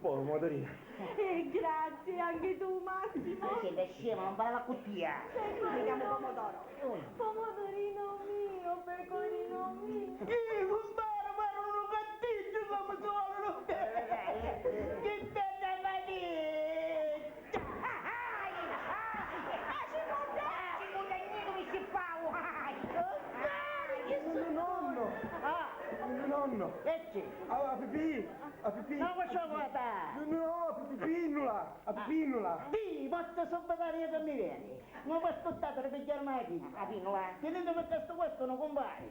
Pomodorina. Eh, grazie, anche tu, Massimo. Senti, scema, non parla cu tia. Pecorino. Mi chiamo Pomodoro. Pomodorino mio, pecorino mio. Eh, compare, guarda un cattiggio come suonano. Che bella fatica. Ah, ci muta! Ci muta niente, mi si pau. Compare, che suonano. Nonno. Ah. Nonno. E chi? Ah, a pipì. A pipì! No, ma ciò, guarda! No, no, a pi-, pinnula! A pinnula! Dì, porta subito aria che mi veni! Non v'aspettate di pigliarmi la pinna! La pinnula? Tenitemi che sto questo non compare!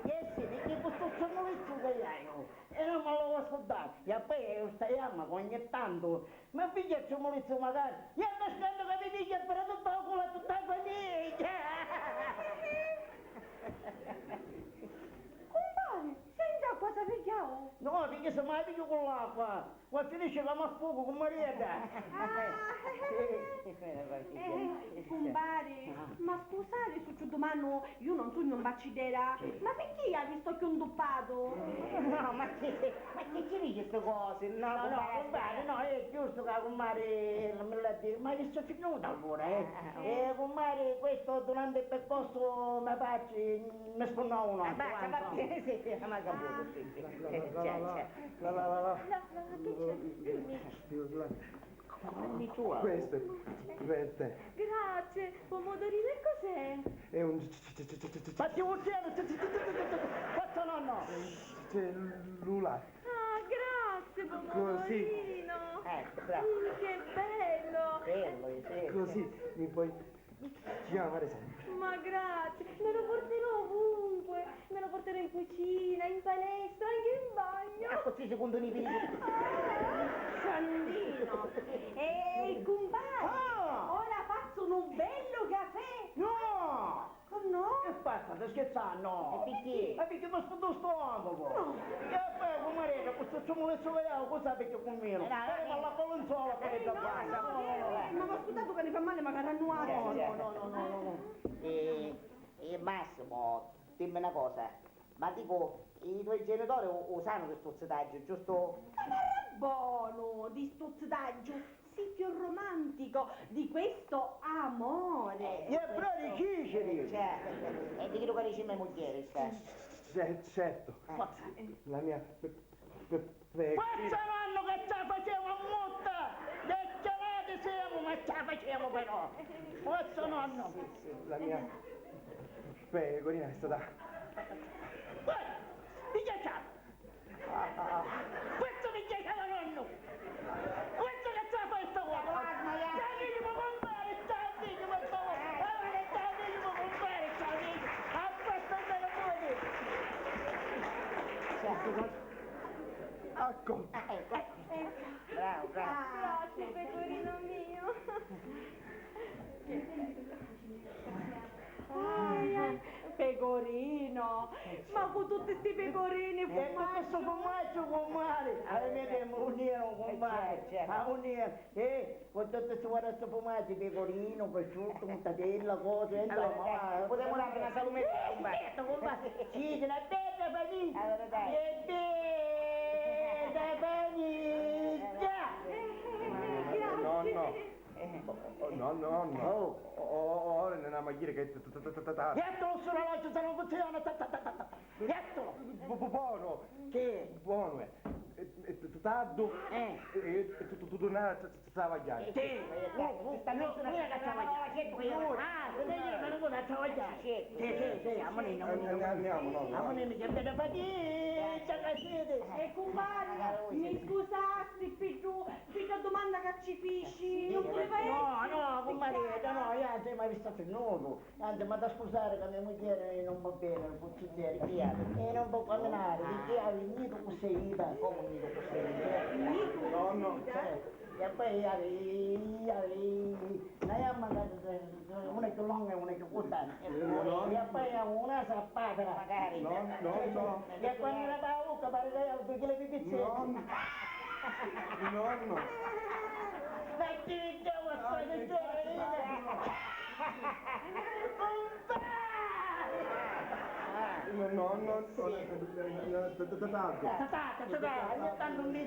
Eh sì, perché questo c'è un vizio che io, e non me lo posso dare! E poi io stai a che ogni tanto mi piglia il molizzo magari, e mi scherzo che mi piglia per tutta la culla, tutta la famiglia! Compare, senza acqua si pigghiau? No, perché se mai piglio con l'acqua, ma finisce che mi affogo con Marietta. Ah. Eh, compare, ma scusate se ci dumannu, io non sugnu un baccidera, ma perché hai visto più intuppatu? No, ma che, ma che ci dici queste cose? No, no, compare, no, è giusto che la compare mi l'ha detto, ma io sto finito allora, eh. Eh, compare, questo durante il percorso mi faccio mi spunnò uno. Eh, basta, va bene, sì, sì, ma caputo, sì, sì. Eh, c'è, c'è. La, la, la, la. La, la, che c'è? Dimmi. Questo è per te. Grazie, pomodorino, e cos'è? È un c-, c-, c-, c-, c-, c-, c-, ma ti vuol dire, questo nonno. Cellulare. Ah, grazie, pomodorino. Così. Ecco, bravo. Mm, che bello. Bello, sì. Così mi puoi chiamare sempre. Ma grazie, me lo porterò ovunque, me lo porterò in cucina, in palestra, anche in bagno. E così secondo i piri. Ah, Sandrino, ehi, compare, ah, ora faccio un bello caffè. No! Oh, no? Che fai, stai scherzando? E perché? E perché mi spunta sto stomaco? No. E poi, comare, questo ciumulezzo che ho, cosa perché con me? Eh, no, no, ma la palenzola che è da fare. No, no, no, no. Ma ascoltate che ne fa male, magari a noi. No, no, no, no, no, no. Eh, eh, Massimo, dimmi una cosa, ma dico, i tuoi genitori u-, u sanno di stu zitaggio, giusto? Ma parla bonu di stu zitaggio, si più romantico di questo amore. Eh, e però diciceli! Cioè, e di chiddu ca dici me mugghieri, sta. Ce-, certo. Eh. La mia pe-, pe-, pe-, forza nonno che ce la facemu a mutta! Vecchianati siamo, ma ce la facemu però! Forza nonno! La mia pecorina è stata... Uè! Pigghiacciata! Questo mi piaceva nonno! Questo che sta fa sta cosa! Sta figlio mi compare, sta figlio mi sta... Sta figlio mi compare, sta figlio! A questo me lo puoi dire! Ecco! Bravo, bravo! Grazie, pecorino mio! Aia, pecorino! Ma cu tutti sti pecorini, e tutto sto fummaggio, cummari! Hai vede, un iero, cummari! Ah, un iero! Eh, con tutto sto, guarda sto fummaggio, pecorino, prosciutto, mortadella, cose, insomma, va, putemu dare una salumetta, cummari? Certo, cummari! Sì, una bella famiglia! Allora, dai. Che bella famiglia! Nonno! Oh, oh, nonno, nonno. Oh. Oh, oh, oh, ora ne andiamo a dire che ta-, ta-, ta-, ta-, ta-, ta-, Jetto stu orologio, se non funziona, ta-, ta-, ta-, ta-, ta-, jetto! Bu-, bu-, buono. Che? Buono è. E, e t-, t-, tardo. Eh. E, e tu, tu, tu, tu, na-, t-, t-, travagliare. Sì. Oh, oh, sta persona che travaglia. Ah, se vedi, non vuole travagliare. Sì, sì, sì, andiamo, andiamo, andiamo, no, no. Andiamo, che bella fatica che siete. E compare, mi scusasti, Pietro, Pi dda dumanda ca ci fici, non vuleva essiri. No, no, cummareta, no, iatri m'avìssiu firnutu. Anzi, m'ha da scusari ca me mugghieri non va beni, non può sintiri, e non può camminari, pirchì havi nitu cu sedita. Comu nitu cu sedita? Nitu cu sedita? No, no. E poi havi, havi na jamma ca una è cchiù longa e una è cchiù curta. E poi una sappata. Magari. No, no, no. E quannu la fa a vucca pari ca havi dui chili di pizzetti. No, no. No, no. Ma chi chiama sta vittoria? No, no, no, no. Tatà, tatà, ogni tanto mi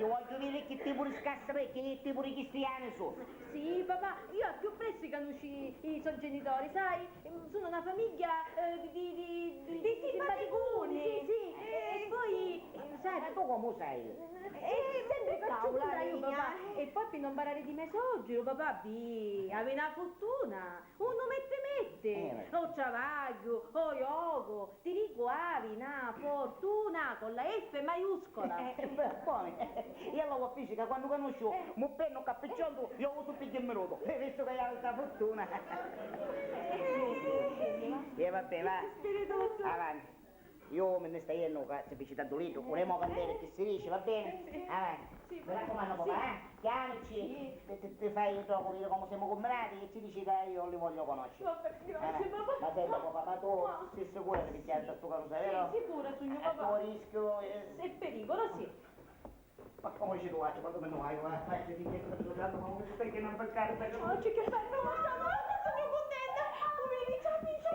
Ti vogghiu viri chi tipu di scassarè, chi tipu di cristiani su. Sì, papà, io a più pressu i canusci i so genitori, sai? Sono una famiglia, eh, di, di, di, di, di simpaticuni, simpaticuni, sì, sì. E, e poi, eh, sai, ma tu comu sai? Eh, sempre per cultura io, papà. E poi pi non parrari di me soggiru, papà, vi, havi na furtuna. Unu metti metti, eh, o travagghiu, o jocu, ti dicu, havi na fortuna con la F maiuscola. Eh, beh, boni. Io la vo fisica quannu canusciu, eh, mu pennu ca picciontu io usu pi ddimmiritu, eh, vistu ca io havi sta furtuna. E vabbè, va. Avanti. Io mi nni sta jennu ca si fici tantu liddu, vulemu cambiari chi si dici, va beni? Avanti. Mi raccumannu, papà, eh? Chiamici. Ti, ti, ti fai ddocu viri comu semu cumminati e ci dici ca io li voglio conosciri. Vabbè, grazie, papà. Ma senti, papà, ma tu si sicura di pigghiari sta stu carusa, vero? Sì, sicura sugnu, papà. A tuo rischio e pericolo, sì. Ma comu dici tu, guarda, quantu mi nni vaiu, eh? Facciu di che sto giocando, ma non mi stai che non beccare per... Oggi che bello, guarda, guarda, sono contenta. Poverina, ci avvicina,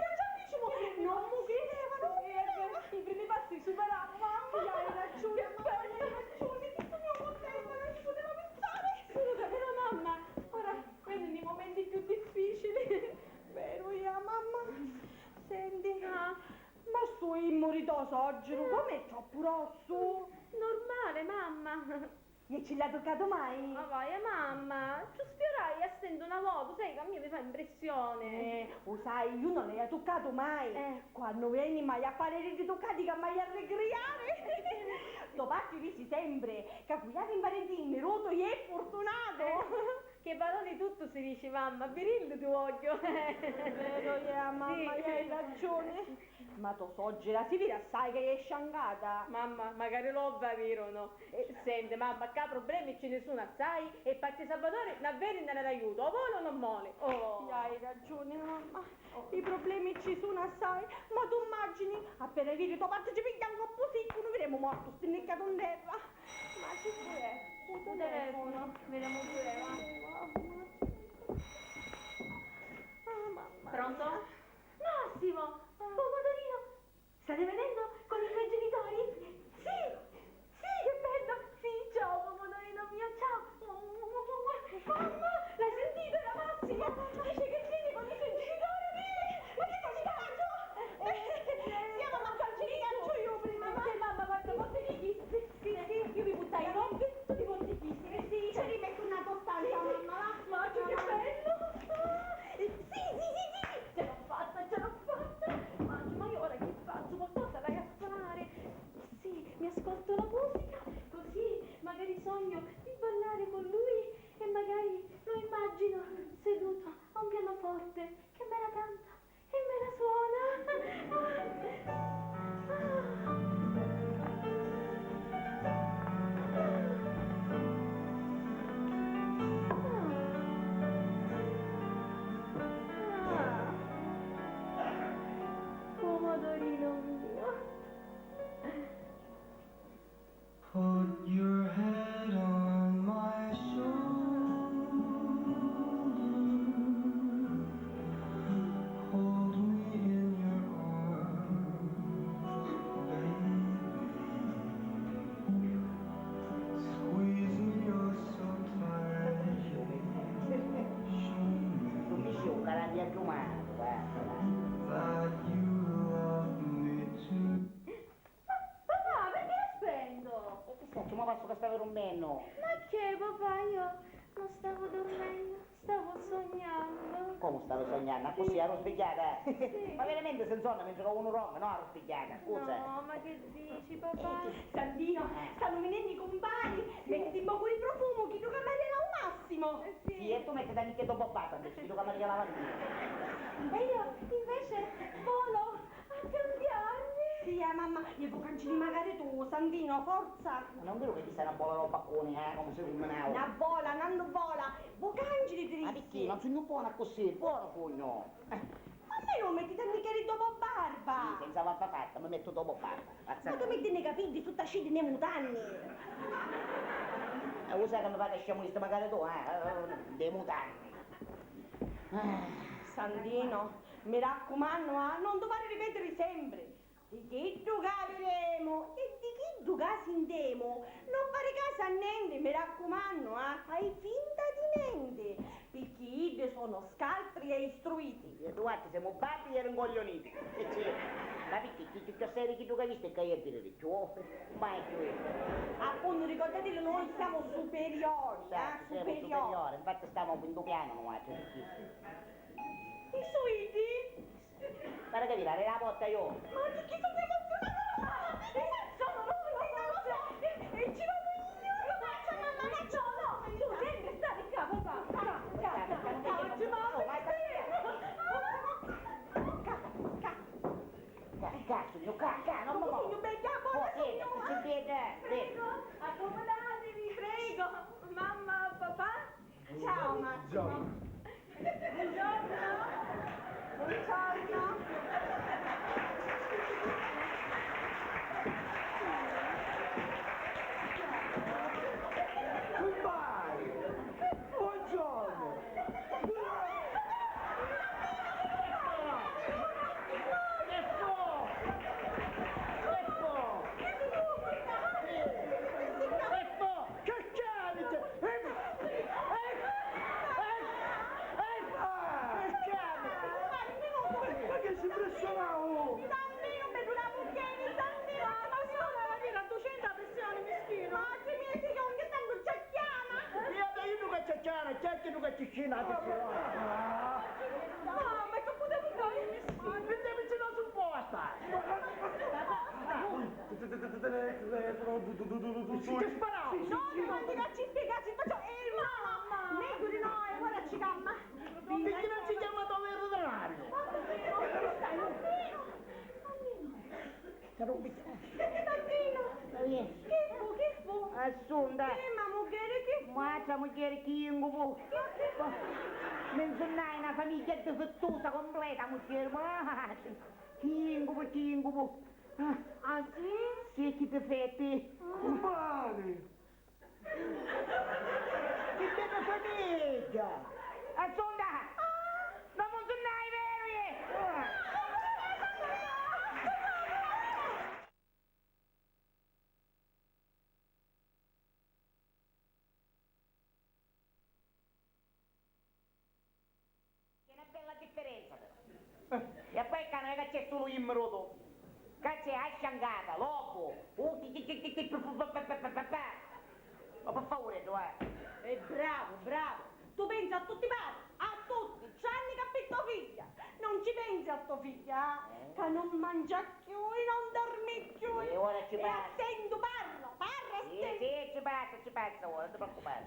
ci avvicina. Non mi credeva, non mi credeva. I primi passi superati, mamma. Hai ragione, mamma, hai ragione. Che sono contenta, non ci poteva pensare. Sono davvero mamma. Ora vengono i momenti più difficili. Vero, io, mamma. Senti. Ah. Ma stu immu di to soggiru, com'è troppu rossu? Normale, mamma. E ci l'ha tuccatu mai? Ma vai, mamma, ci sfiorai a stento una vota, sai che a mia mi fa impressione. Eh, u sai, io non l'haiu tuccatu mai. Eh. Quannu veni mai a pariri di tuccati ca mai a rigriari. To patri dici sempre ca cu havi un parenti immirutu è furtunatu. Eh. Che valori tuttu si dici, mamma, virillu ti vogghiu. È vero, yeah, mamma, sì, hai ragione. Ma to soggira si viri assai che è sciangata. Mamma, magari l'ovva virunu. Eh, senti, mamma, ccà problemi ci ni sunu assai e patti Salvatore n'avveri nni l'aiutu, o voli o non voli. Oh. Hai ragione, mamma. I problemi ci sunu assai, ma tu immagini, appena viri to patri ci pigghia un coppu siccu, nu viremu mortu stinnicchiatu in terra. Ma chi cu è? U telefono. Vedemu pure, va. Mamma. Pronto? Massimo! Pomodorino! State venendo con i miei genitori? Sì! Sì, che bello! Sì, ciao, pomodorino mio, ciao! Mua, mua, mua, mua. Mamma, l'hai sentito? Era Massimo! Dice che viene con i suoi genitori! Ma che ti faccio? Eh, eh, sì, mamma, ci faccio io prima, ma... Mamma, guarda, porta i kiss. Sì, sì, io mi buttai in rompi, tu ti porti i kiss. Sì, ci rimetto una tostata, mamma, va. Ma che bello! Ah, eh, sì, sì, sì, sì, sì, ce l'ho fatta, ce l'ho fatta! Maggio, ma io ora che faccio? Qualcosa l'hai a fare! Sì, mi ascolto la musica, così magari sogno di ballare con lui e magari lo immagino seduto a un pianoforte che me la canta e me la suona. Ah, ah, ah. Pomodorino mio. Put your head on my shoulder. Hold me in your arms, baby. Squeeze me, oh, so tight. Show me. Tu mi sciocca la via Giumanna, guarda. That you love me too. Ma, papà, perché è spento? E chi sacciu, ma pensu ca stavi rummennu. Ma che, papà, io non stavo dormendo, stavo sognando. Comu stavi sognannu? Accussì, arruspigghiata? Sì. Ma veramenti si nsonna mentri ca unu dormi, no arruspigghiata, scusa. No, ma che dici, papà? Eh, che... Santino, eh, stannu vinennu i cumpari, mettiti un pocu di profumo, chiddu ca mi arriala u Massimo. Eh, sì. Sì, e tu mettiti annicchia doppu barba, inveci, chiddu ca mi arrialava a mia. E io, invece, volo a cambiarmi! Sì, eh, mamma, mi vu cancili macari tu, Santino, forza! Ma non veru ca chista è una bola di bacconi, eh, comu si cumbinau? Una bola, nannu bola! Vu cancili, ti dissi! Ma picchì? Non sugnu bonu accussì, bonu sugnu! Eh. Ma almenu mettiti annicchia di doppu barba! Sì, senza barba fatta, mi mettu doppu barba. Ma tu metti i capiddi sutta scidi nei mutanni! Eh, u sai ca mi pari a sciamu chistu macari tu, eh? Eh, dei mutanni! Eh. Santino, mi raccumannu, ah, non tu fari ripetiri sempri. Di chiddu ca videmu e di chiddu ca sintemu, non fari casu a nenti, mi raccumannu, ah, fai finta di nenti, picchì iddi sono scaltri e istruiti. E duatri semu babbi e rincoglioniti. E c'è, ma picchì, chi, chi, chi assai di chiddu ca hai vistu e ca hai a vidiri, ciò? Mai più io. Appuntu, ricordatili, noi siamo superiori, eh, superiori. Certo, siamo superiori, infatti stiamo al quinto piano noi, perché... I suiti? Pare ca virari la botta, io. Ma picchì sono emozionata, mamma? Sono, no, no, no, no, e, e ci vado io. Faccia, mamma, faccia, no, tu sempre stare qua, papà. Qua, qua, qua, qua, mamma, che... Ca, ca, sugnu, ca, ca, non mi muovo. Sugnu bella, buona signora. Prego, accomodatevi, prego. Mamma, papà. Ciao, Massimo. Buongiorno. Buongiorno. Buongiorno. Goodbye. Buongiorno. Che fo? Che fo? Che fo? Che fo? Che c'è? Eh, eh, eh, eh, ah, che c'è? Ma che si impressionava? Dammi un bello da bucchiere, dammi la passione, la vita, duecento la pressione, mischino. Ma se mi si io che tanto c'è chiama. Io ti aiuto che c'è chiama, c'è chi tu che ci scina, che si... Ah. No, ma che potete fare, mischino? Perché mi ci non si può stare. Ci, ci sparavo! No, no, non ti cacci spiegare, ci faccio, eh, mamma! Meglio di no, e ora ci chiama. Perché non ci chiama dove il veterinario? Mamma mia, non ti stai, non ti stai. Santino! Che fu, che fu? Assunta! Che, ma mugghieri, che fu? Matra mugghieri, chi incupu! Che, che fu? Mi nsunnai na famigghia difittusa, completa, mugghieri, ma chi incupu, chi incupu! Ah. Ah, sì? Sì, chi difetti! Cumpari! Chi bedda famigghia! Assunta! Non mi nsunnai, veru, iè! E poi ccà non è ca c'è sulu jimmu rotu. Ccà c'è a sciancata, l'obu, u ti ti ti ti ti pu pu pu pu pu pu pu. Ma pi favuri, Eddù, eh. E bravu, bravu. Tu pensi a tutti pari, a tutti, tranni ca pi to figghia. Non ci pensi a to figghia, eh? Ca non mangia cchiui, non dormi cchiui. E ora ci pensu. E a stentu parra, parra a stentu. Sì, sì, ci pensu, ci pensu ora, non ti preoccupari.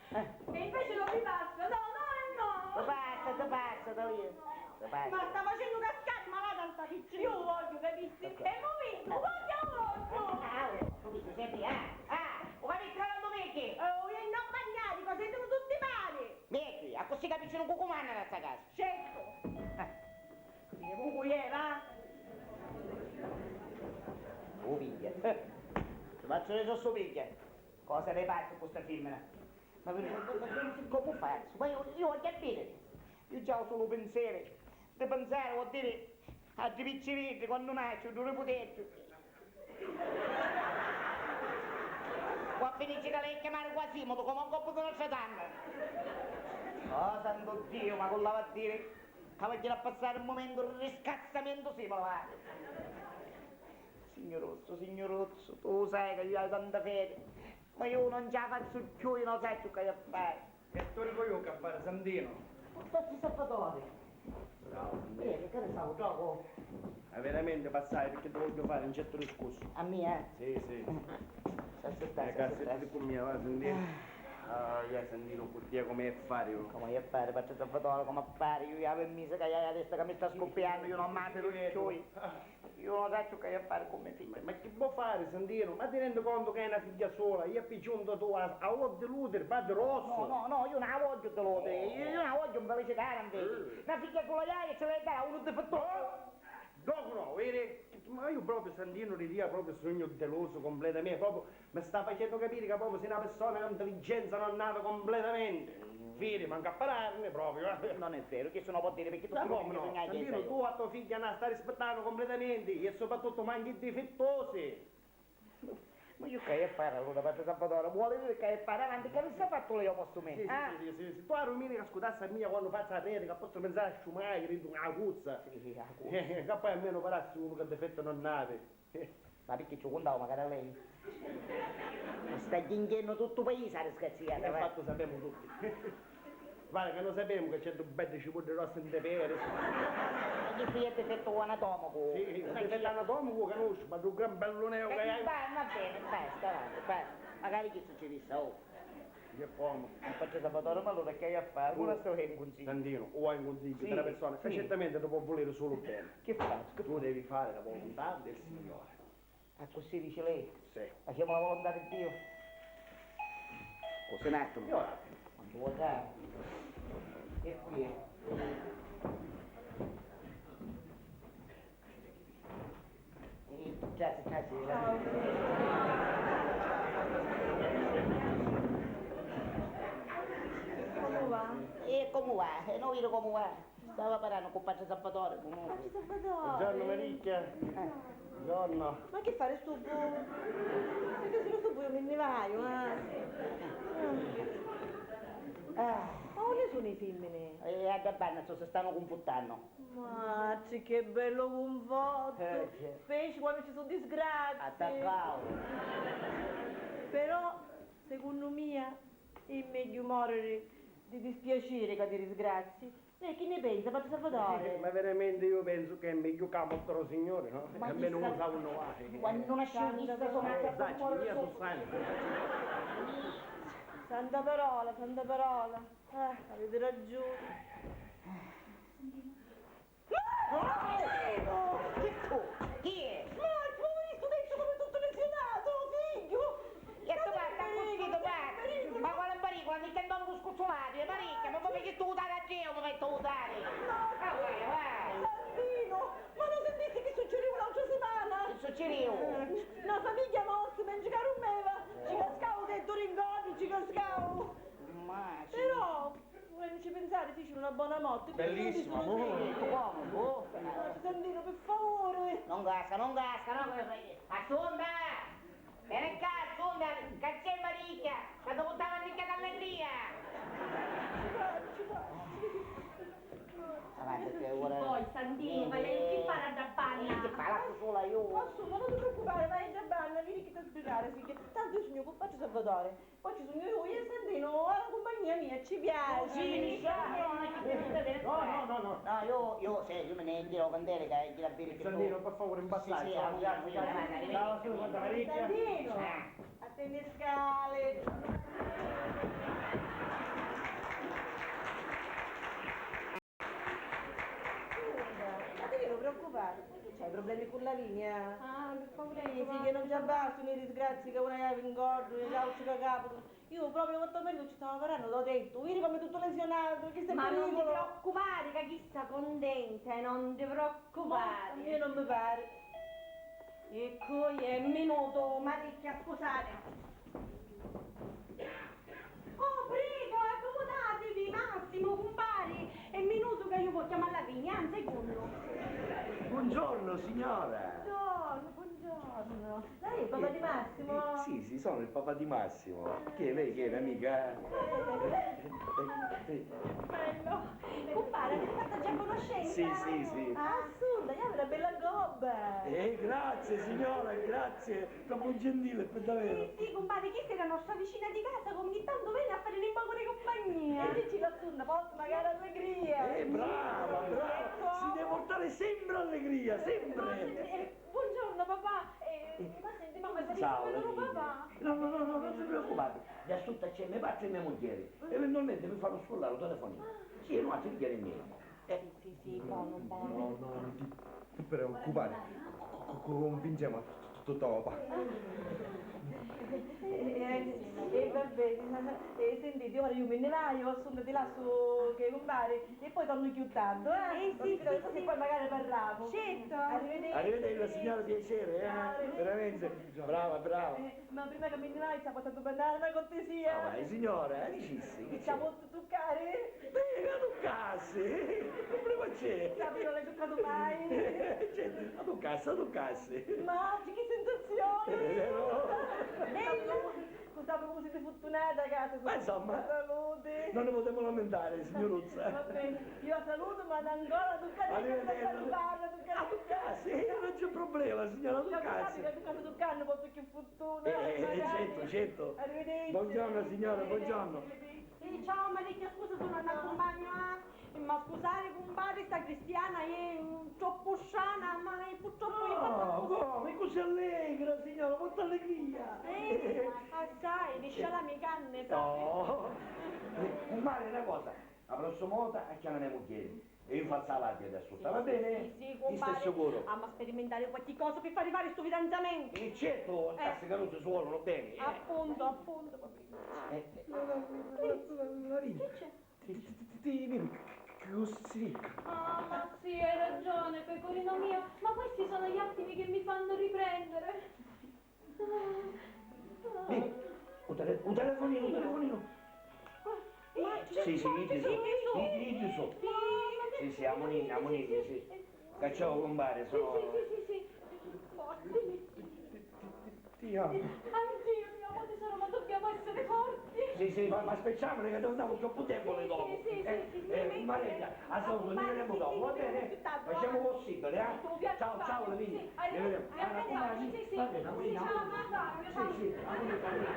Eh. E invece non mi basta, no, no e no! Ti basta, ti basta, ti basta. Ma sta facennu cascari malata sta piccina. Io voglio, capisci? E mo mi, voglio, voglio! Ah, ah, tu dici, senti, ah, ah, u capisci ca non tu vedi? Eh, u jennu a bagnari, così tu tutti pari! Vedi, accussì capisci cu cumandanu a sta casa. Certo! Eh. Comunque, eh, va! U pigghia. Ti faccio vedere sto pigghia. Cosa ne parli cu sta fimmina? Ma, ma, ma, ma comu fazzu? Ma io, io vogghiu a vidiri. Io già ho solo pensieri, di pensare vuol dire a ddi picciriddi quannu nasciu, ddu riputeddu. Qua finisci ca l'hai a chiamare Quasimodo, come un colpo di Nostradamus. Oh, santo Dio, ma cu l'ava a dire? Ca va a passare un momento di riscassamentu simile, va. Signuruzzu, signuruzzu, tu u sai ca io haiu tanta fede, ma io non ci la fazzu cchiù, io non sacciu ca haiu a fari. E tu dico io che fare, Santino? Pazzu Salvatore! Bravo, Santino. Eh, che ne sai, gioco? Ma veramente passai perché ti voglio fare un certo discorso. A mia? Sì, sì. S'assittà, eh, s'assittà. Cazzo, con mia, va, Santino. Ah, io, Santino, con te come è fare, io? Come è fare, Pazzu Salvatore, come fare? Io, io, per mese che io adesso che mi sta scoppiando, io non mi fido più. Io non sacciu ca haiu a fari cu me figghiu. Ma, ma chi vo' fari, Santino? Ma ti rendi contu ca è na figghia sola? Io a pi giunta tu a, a vuò diludiri, va di rossu! No, no, no, io non la vogghiu diludiri, io, io non la vogghiu nfelicitari, invece. Eh. Na figghia sola haiu e ci l'haiu a dari a unu difittosu! No! Docu no, vedi? Ma io proprio, Santino, di tia proprio sugnu delusu completamente, proprio. Mi sta facennu capiri ca propriu si na pirsona cu ntelligenza non havi completamenti. Mm. Fidi, mancu a pararni propriu, eh. Non è vero, chistu non può dire, perché tu... Ma comu no? Santino, tu a to figghia na sta rispittannu completamenti e soprattuttu manchi difittosi. Ma io ca haiu a fari allura, Pazzu Salvatore? Vuole dire ca haiu a fari avanti, che mi sta fattu lei o postu me? Sì, sì, ah, sì, sì, sì. Tu a duminica scudassi a mia quannu fazzu a predica, pozzu pinsari a sciumaghi dintu na cuzza. Sì, a cuzza. Eh, eh, ca poi almenu parassi unu ca difettu non havi. Ma picchì ci u cuntau macari a lei? Mi sta ghinghiennu tuttu u paisi a disgraziata, eh, va. Infatti u sapemu tutti. Pari ca no sapemu ca c'è ddu beddi cipuddi rossi nte peri. Ma chi sia difettu anatomicu? Sì, un difettu anatomicu u canusciu, ma ddu gran belluneu ca hai. Va, va beni, basta, va, va. Macari chi succidissi, oh. Che comu? Ma Pazzu Salvatore, ma allura chi haiu a fari? Cu la sto in cunsigghiu? Santino, u vuoi in cunsigghiu di na pirsona ca certamente ti può vuliri sulu beni. Chi fazzu? Tu devi fari la volontà del Signore. Accussì dici lei? Sì. Facemu la volontà di Dio. Scusi un attimu. Signora. Quantu vuoi dare? E qui è. Eh, grazie, grazie, grazie. Comu va? E comu va? E no viri comu va? Stava parrannu cu Patri Salvatore, comunque. Patri Salvatore! Buongiorno, Maricchia. Eh. Buongiorno. Ma chi fari, stu bu-, perché se no stu bu io mi nni vaiu, eh. Ah. Ma unni sunnu i fimmini? Eh, a dda banna, sto, si stannu cunfuttannu. Matri, che bellu cunfottu! Eh, già. Speci quannu ci su disgrazi. Attaccau. Però, secunnu mia, è megghiu moriri di dispiaciri ca di disgrazi. Lei chi nni pensa, Patri Salvatore? Eh, ma veramente io penso che è meglio ca mortu ro Signore, no? Ma almeno uno sa unni va. Quannu nasciu chista so matta, eh, sacci, mia so santi. Santa parola, santa parola. Eh, avete ragione. Martino! Chi fu? Chi è? Martino, ma io sto dentro come tutto lesionato, figlio! E tu parli così, tu parli! Ma quale pericolo? Mica un scuzzulato, è Maricchia, ma come che tu dai a Dio, come tu dai? No, ah, vai, vai. Santino, ma non sentiste che succedeva l'altra settimana? Che succedeva? Eh, una famiglia morta, mentre che dormiva, ci cascava dentro ringoni, ci cascava. Ma sì. Però, non ci pensare, fici una buona morte. Bellissima, oh, come, oh. Santino, per favore. Non casca, non casca, no? Assunta! Vieni qua, Assunta, ca c'è Maricchia, ca ti portava annicchiata allegria! Ci pare, ci pare. Poi, Sandinu, vai a inchippari a dda banna. Inchippari, lassu sula iu. Assunta, non ti preoccupare, vai a dda banna, viri chi t'ha sbricarisi, che tanto io sugnu cumpatri Salvatore. Poi ci sugnu iu, iu e Sandinu, a la cumpagnia mia ci piaci. Sì, mi sa. No, no, no, no. No, io, io, sì, io mi ne ghiro candele che ghiro a viri che Sandinu, per favore, impassaci. Sì, sì, arrivederci. Ciao, Sandinu. Attendi e scali. Scusa, ma ti viri preoccupata? C'hai problemi cu Lavinia? Ah, per favore. Sì, sì, che non ci abbastano i disgrazi che una havi in cordu, i cauci che capitano. Io proprio quanto meno ci stavo parlando, l'ho detto, vedi come è tutto lesionato, che sei pericolo. Ma non ti preoccupare, che chista contenta, e non ti preoccupare. Ma a me non mi pare. E cui è minutu, Maricchia, scusate. Oh, prego, accomodatevi, Massimo, cumpari, è minutu che io vò chiamà Lavinia, un secondo. Buongiorno, signora. Buongiorno, buongiorno. Lei è il papà di Massimo? Eh, sì, sì, sono il papà di Massimo. Chi è lei? Chi è, un'amica? Eh, eh, eh. Bello. Cumpari, avete fatto già conoscenza? Sì, sì, sì. Ah, Assunta, che hai una bella gobba. Eh, grazie, signora, grazie. Troppo gentile, per davvero. Sì, sì, cumpari, questa è la nostra vicina di casa che ogni tanto viene a fare un poco di compagnia. E dici l'Assunta, porta magari allegria. Eh, brava, brava. Ecco. Si deve portare sempre allegria, sempre. Ma senti, eh, buongiorno, papà. Eh, ma senti, mamma, sei... Ciao, Lavinia. Papà? No, no, no, no, non si preoccupate. Da sotto c'è mio padre e mia moglie. Eventualmente mi fanno sfollare un telefonino. Ah. Sì, e noi ci chiamiamo. Eh. Sì, sì, sì, buono, buono. No, no, non ti, ti preoccupare. Co-, co-, co-, convinciamo t-, t-, tutto, papà. Eh, eh, eh, va bene. Eh, sentite, ora io me ne vado, Assunta, ti lascio che compare. E poi torno più tardi, eh? Eh, sì, sì, sì. Poi magari parliamo. Certo. Arrivederci. Arrivederci, signora, piacere, eh? Arrivederci. Veramente. Brava, brava. Eh, ma prima che mi ne vai, ci ha fatto domandare una cortesia. Ah, vai, signora, eh, dicissi, che c'è? Ci ha potuto toccare? Eh, la tuccassi, che problema c'è? Sì, ma non l'hai toccato mai. Certo, la tuccassi, la tuccassi. Ma che sensazione! È vero? Bello! Scusate, come siete fortunata, cazzo. Ma insomma, salute. Non ne possiamo lamentare, signoruzza. Va bene, io la saluto, ma ancora tu cazzo. Arrivederci. Parla, tu cazzo. Ah, tu cazzo, eh, non c'è problema, signora, tu cazzo. Io tu cazzo, tu cazzo, tu cazzo, non posso più fortuna. Eh, eh, eh, certo, certo. Arrivederci. Buongiorno, signora, buongiorno. Arrivederci, arrivederci. Sì, ciao, Maricchia, scusa, sono andata in bagno, ah. Ma scusate, cumpari, sta cristiana è, mm, troppo strana, ma è purtroppo... No, come? Così allegra, signora, porta allegria. Eh, assai, liscia la mia canne, sai. No. Eh, cumpari, una cosa, la prossima volta a chiamare mia moglie e io faccio la guardia da sotto, va bene? Sì, sì, sì, cumpari. Stai sicuro? Amma sperimentare qualche cosa per far arrivare sto fidanzamento. E certo, eh, tasse che non si suonano bene, eh. Appunto, appunto, va bene. Eh, eh. Che c'è? Ti, ti, ti, ti, ti viri che, che, che così? Ah, ma sì, hai ragione, pecorino mio, ma questi sono gli attimi che mi fanno riprendere. Ah, ah. Eh, un tele-, un telefonino, un telefonino. Eh, sì, sì, iddi su, iddi su. Sì, sì, amunì, amunì, sì. Cacciò, cumpari, sono... Sì, sì, sì, sì, sì. Forti. Ti amo. Anch'io ti amo, tesoro, ma dobbiamo essere forti. Sì, sì, ma, ma aspettiamo che non andiamo troppo debole dopo. Sì, sì, sì, sì, sì, eh, sì, Marella, a saluto, ne vedremo dopo, va bene? Facciamo possibile, eh? Ciao, ciao, Lavinia. Sì, arrivederci. Ne vedremo. Ah, arrivederci, sì, sì. Va bene, Lavinia. Sì, ciao, ciao, ciao. Sì, sì, Lavinia, Lavinia.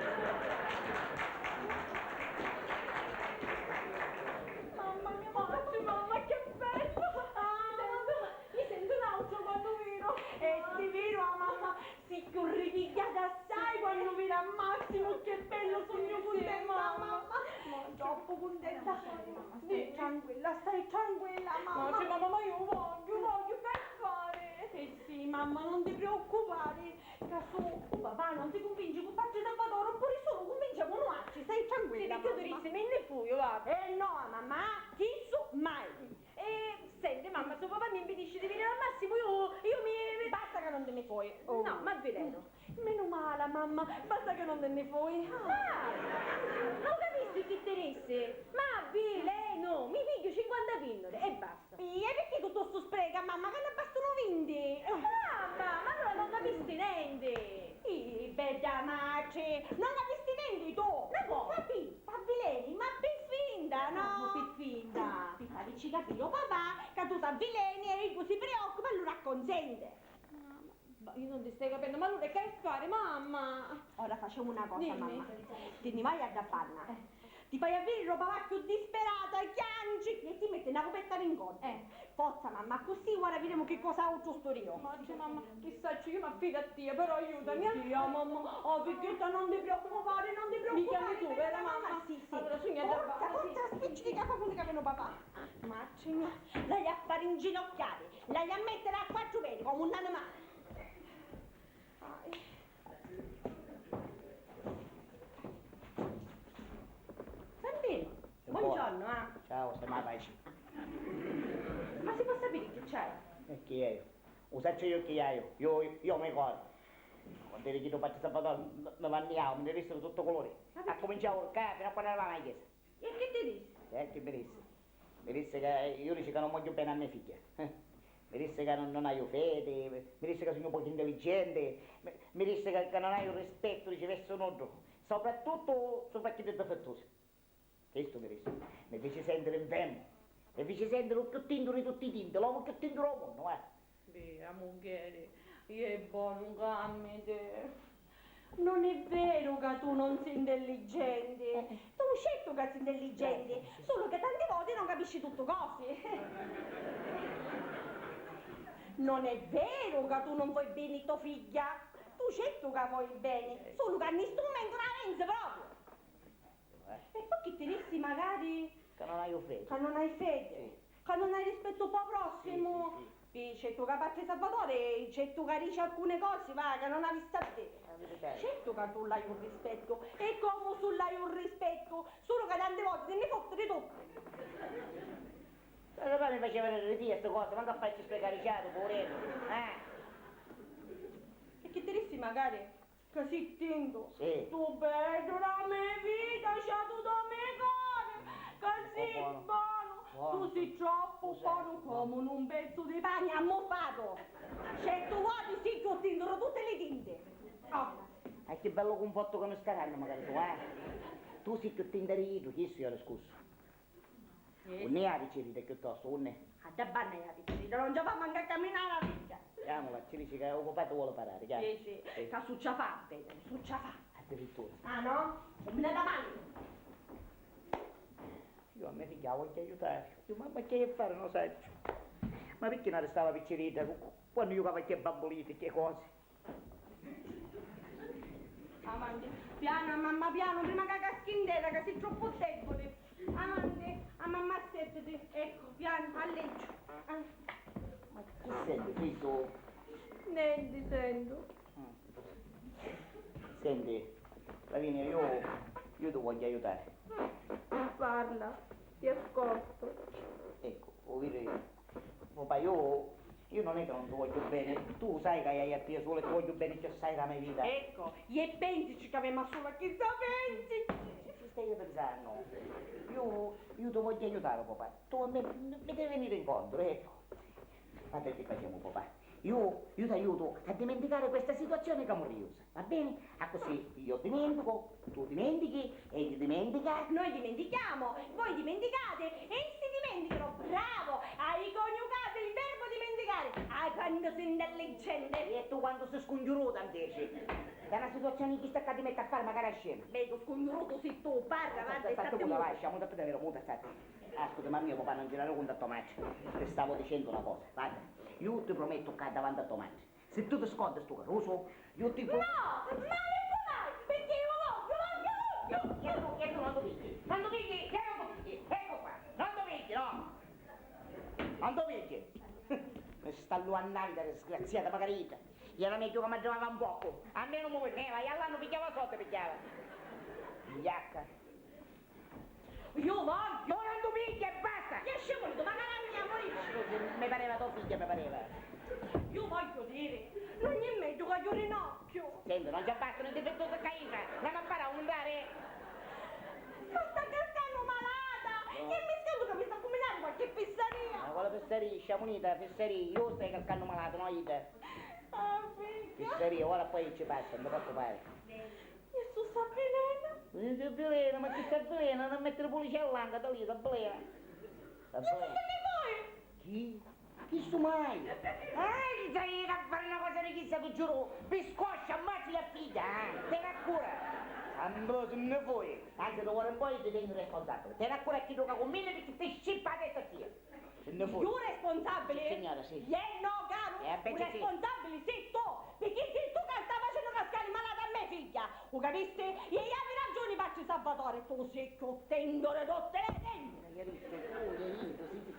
Mamma mia, mamma, mamma, che bello! Ah, mi sento un altro quando viro. Eh, sì, vero, mamma. Sì, più ripigghiata assai quannu viri a Massimo, che bello, sugnu cuntenta, mamma. Troppo cuntenta. Stai tranquilla, stai tranquilla, mamma. No, cioè, mamma, ma io vogghiu, vogghiu, per fare. Eh sì, mamma, non ti preoccupare, ca su u papà non si cunvinci cu patri Salvatore, oppure sulu cunvinciamo nuatri, stai tranquilla, mamma. Sì, perché tu dici, mi ne fuio, va. Eh no, mamma, chissu mai. E senti, mamma, se u papà mi impedisci di vidiri a Massimo, io, io mi, mi... Basta ca non ti nni foi. Oh. No, ma Vileno, menu mala, mamma, basta ca non ti nni foi. Ah, non capisti chi ti dissi? Ma Vileno, mi pigghiu cinquanta pinnuli e basta. Pia, e perché tuttu stu spreca, mamma, ca nni bastanu vinti? Mamma, ma allora non capisti nenti? Ih, bedda matri, non capisti nenti tu? Ma cosa? Capì? Fa vileni, ma pi finta, no? No, pi finta. Pi farici capiri u papà ca Avvileni e iddu si preoccupa, allura acconsente. Mamma, ma io non ti stai capendo, ma allora che hai a fare, mamma? Ora facemu una cosa, dimmi, mamma. Ti nni vai a dda banna. Eh. Ti fai aviri roba va chiù disperata, chianci e ti metti na cupetta rincontru. Eh. Forza, mamma, accussì ora videmu chi cosa autru stu rio. Ma dice, mamma, chi sacciu, io m'affidu a tia, però aiutami, eh. Sì, mamma. Oh, figghietta, non ti preoccupare, non ti preoccupare. Mi chiami tu, vero, mamma? Sì, sì. Allora, sugna da... Forza, forza, spicci di capo, come che avevano papà. Macini, l'hai a fare inginocchiare, l'hai a mettere a quattru pedi come un animale. Santino, buongiorno, ah. Ciao, stai male? Ma si può sapere chi c'hai? E chi è io? U sacciu io chi è io? Io, io mi ricordo. Quando eri chiddu patri Salvatore, mi, mi vanniau, mi ne dissero tutti i colori. Accuminciau ccà fino a quando arrivavamo a chiesa. E chi ti dissi? Eh, chi mi dissi? Mi dissi ca, iu dici ca non vogghiu beni a me figghia. Eh. Mi dissi ca non, non haiu fedi, mi dissi ca sugnu pocu intelligenti, mi, mi dissi ca, ca non haiu rispettu, dici, versu nuddu, soprattuttu supra a chiddi difittusi. Chistu mi dissi. Mi fici sentiri nfermu, mi fici sentiri u cchiù tintu di tutti i tinti, l'omu cchiù tintu dû munnu, eh. Beh, a mugghieri, iè bonu, càmmiti. Non è veru ca tu non si intelligenti. Eh, eh. Tu certu ca si intelligenti, eh, sì, sì, sulu ca tanti voti non capisci tuttu cosi. Non è veru ca tu non voi beni to figghia. Tu certu ca voi beni, eh, sulu ca nni stu mumentu non la venzi propriu. Eh. E poi chi ti dissi magari? Ca non haiu fedi. Ca non hai fedi? Sì. Ca non hai rispettu pô prossimu? Sì, sì, sì. Pi, certu ca patri Salvatore, certu ca dici alcune cosi, va, ca non avissi a diri. Certu ca tu l'hai un rispettu. E comu su l'hai un rispettu? Sulu ca tanti voti ti nni fotti di tutti. Allora mi faceva ridiri a sti cosi, mancu a fari sprecari ciatu, puvureddu. Eh. E chi ti dissi magari? Ca si tintu. Sì. Stu beddu dâ me vita, ciatu dâ me cori, ca si bonu, tu si troppu bonu comu un pezzu di pani ammuffatu. Certu voti si chiù tintu di tutti li tinti. Oh. E chi bellu cunfottu ca mi stai dannu magari tu, eh? Tu si chiù tinta di iddu, chistu è u discursu. Unni è a piccirita chiuttostu, unni? A dda banna è a piccirita, non ci fa mancu a caminari a figghia. Chiamala, ci dici ca u papà ti voli parrari, chiama. Sì, sì, sì. Ca succia fa, vedi, succia fa. Addirittura. Ah, no? Cumbinata mali. Io a me figghia la vogghiu aiutari. Io, mamma, chi haiu a fari, non sacciu. Ma picchì non restava piccirita, cu-, cu-, quannu jucava a chê bambuliti, chê cosi? Avanti, pianu, a mamma, pianu, prima ca caschi in terra, ca si troppu debuli. Avanti, a mamma, assettati. Ecco, pianu, alleggiu. Ah. Ma chi senti, figghiu? Nenti sentu. Mm. Senti, Lavinia, io, io ti vogghiu aiutari. Parla, ti ascoltu. Ecco, u viri, papà, io, io non è che non ti voglio bene, tu sai che hai a tia sola e ti voglio bene più assai della mia vita. Ecco, e pensici che avemu a sulu a chi sta pensi. Ci, ci stai pensando? Io, io ti voglio aiutare, papà. Tu a me, mi devi venire incontro, ecco. Guarda che facciamo, papà. Io, io ti aiuto a dimenticare questa situazione clamorosa. Va bene? Accussì io dimentico, tu dimentichi, e io dimentica. Noi dimentichiamo, voi dimenticate, essi dimenticano. Bravo! Hai coniugato il verbo dimenticare. Ah, quantu si intelligente! E tu quantu si scungiuruta, invece! Da una situazione chista ccà ti metti a fare magari a scena. Beh, tu scungiurutu si tu, parra, va, stai muta, vai, sciamuta, davvero muta, stai. Ascolta, ma mio papà non girare conto a tua madre. Ti stavo dicendo una cosa, guarda, io ti prometto qua davanti a tua madre. Si tu ti scordi stu carusu, io ti... No! Ma ecco mai! Perché io voglio, voglio, voglio! E tu, e tu non tu pigli, non tu pigli, e non tu pigli, ecco qua, non tu pigli, no! Non tu pigli! Mi sta luannando, disgraziata, magari io. Era meglio che mi addevava un poco, almeno mi vedeva, e all'anno pigliava soldi, pigliava. Vigliacca. Io voglio! Ora non tu pigli e basta! Che scemo, tu, ma cara mia, morisci! Mi pareva tua figlia, mi pareva. Io voglio dire, non è meglio che io rinocchio! Senti, non ci bastano i difettosi a caisa, non mi fare aumentare! Ma sta cascando malata! No. E mi sento che mi sta combinando qualche pizzeria! Ma quale pizzeria? Sciamunita, pizzeria, io stai cascando malato, no io! Ah, figlio! Pizzeria, ora poi ci passa, non ti preoccupare. Gesù s'avvilena! Gesù s'avvilena, ma chi s'avvilena? Non mettere pulice all'anca, da lì, s'avvilena. S'avvilena. Gesù, chi vuoi? Chi? Chistu mai! Ah, chi c'hai a fari na cosa di chissa, ti giuru, pi scoscia, ammazzi la figlia, eh! Teni a cura! Sambò, si nni fui! Anzi, d'ora in poi ti tengu responsabili. Teni a cura a chiddu ca cummini, picchì ti scippa a testa a tia! Si nni fui! Ju responsabili? Signora, sì. Iè no, caru! Eh, beh, u sì. Responsabili si tu! Picchì si tu ca sta facennu cascari malata a me figlia! U capisti? E avi ragiuni, patri Salvatore, tu si cchiù tendu di tutti li tendu! Ieri, tu, ieri, tu, sì, sì.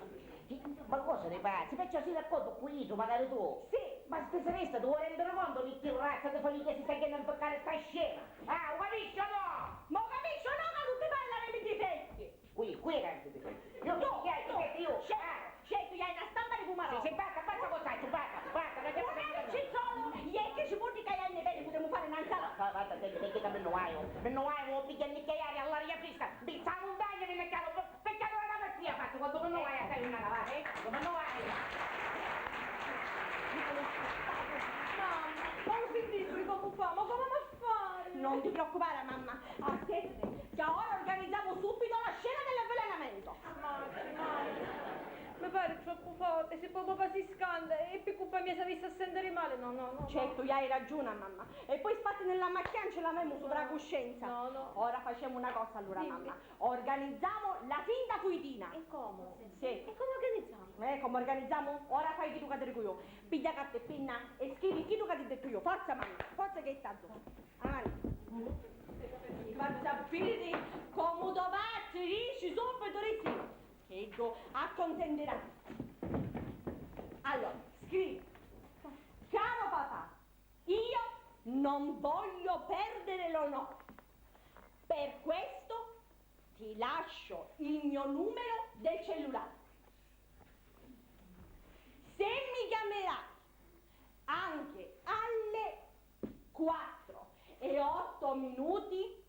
Chi, ma cosa ti pazzi? Perciò si d'accordu cu iddu, magari tu. Sì. Ma sti sinistra, tu vuoi rendere conto di chi razza di famiglia si sta ghennu a impiccari sta scema? Ah, u capisci o no? Ma u capisci o no ca tutti parlanu di difetti? Qui, qui era il difetto. Io tu, chi hai difetti io? Scelto, ah. Scelto, hai una stampa di fumarolo. Sì, sì, basta, basta con tanto, basta, basta, non c'è bisogno. Una vecchia solo, e che ci vuol dire che hai bene, potevamo fare un'altra. Guarda, senti, senti che mi nuoio, mi nuoio, mi pigliano i chiaiari all'aria fissa, mi sta lontano, mi mettiamo Peccato la pazzia fatto quando non vai a stare una lavata, eh? Quando non vai. Mamma, ma u sintiti comu fa? Ma comu m'ha fari? Non ti preoccupare, mamma. Aspettati, che ora organizziamo subito la scena dell'avvelenamento. Mamma, mamma. Mi pari troppu forti, si poi papà si scanta e pi culpa mia s'avissi a sentiri mali, no, no, no, no. Certo, hai ragione, mamma. E poi sparti nella macchia ce l'avemu sopra la coscienza. No, no. Ora facciamo una cosa allora, mamma. Organizziamo la finta fuitina. E comu? Sì. E comu organizziamo? Eh, comu organizziamo? Ora fai chiddu ca ti dicu io. Pigghia carta e penna e scrivi chiddu ca ti dettu io. Forza, mamma, forza che è tanto. Avanti. Ti fazzu a vidiri comu to patri dici subito di sì. Chiddu accunsentirà. Allora, scrivi. Caro papà, io non voglio perdere l'onore. Per questo ti lascio il mio numero del cellulare. Se mi chiamerai anche alle quattro e otto minuti,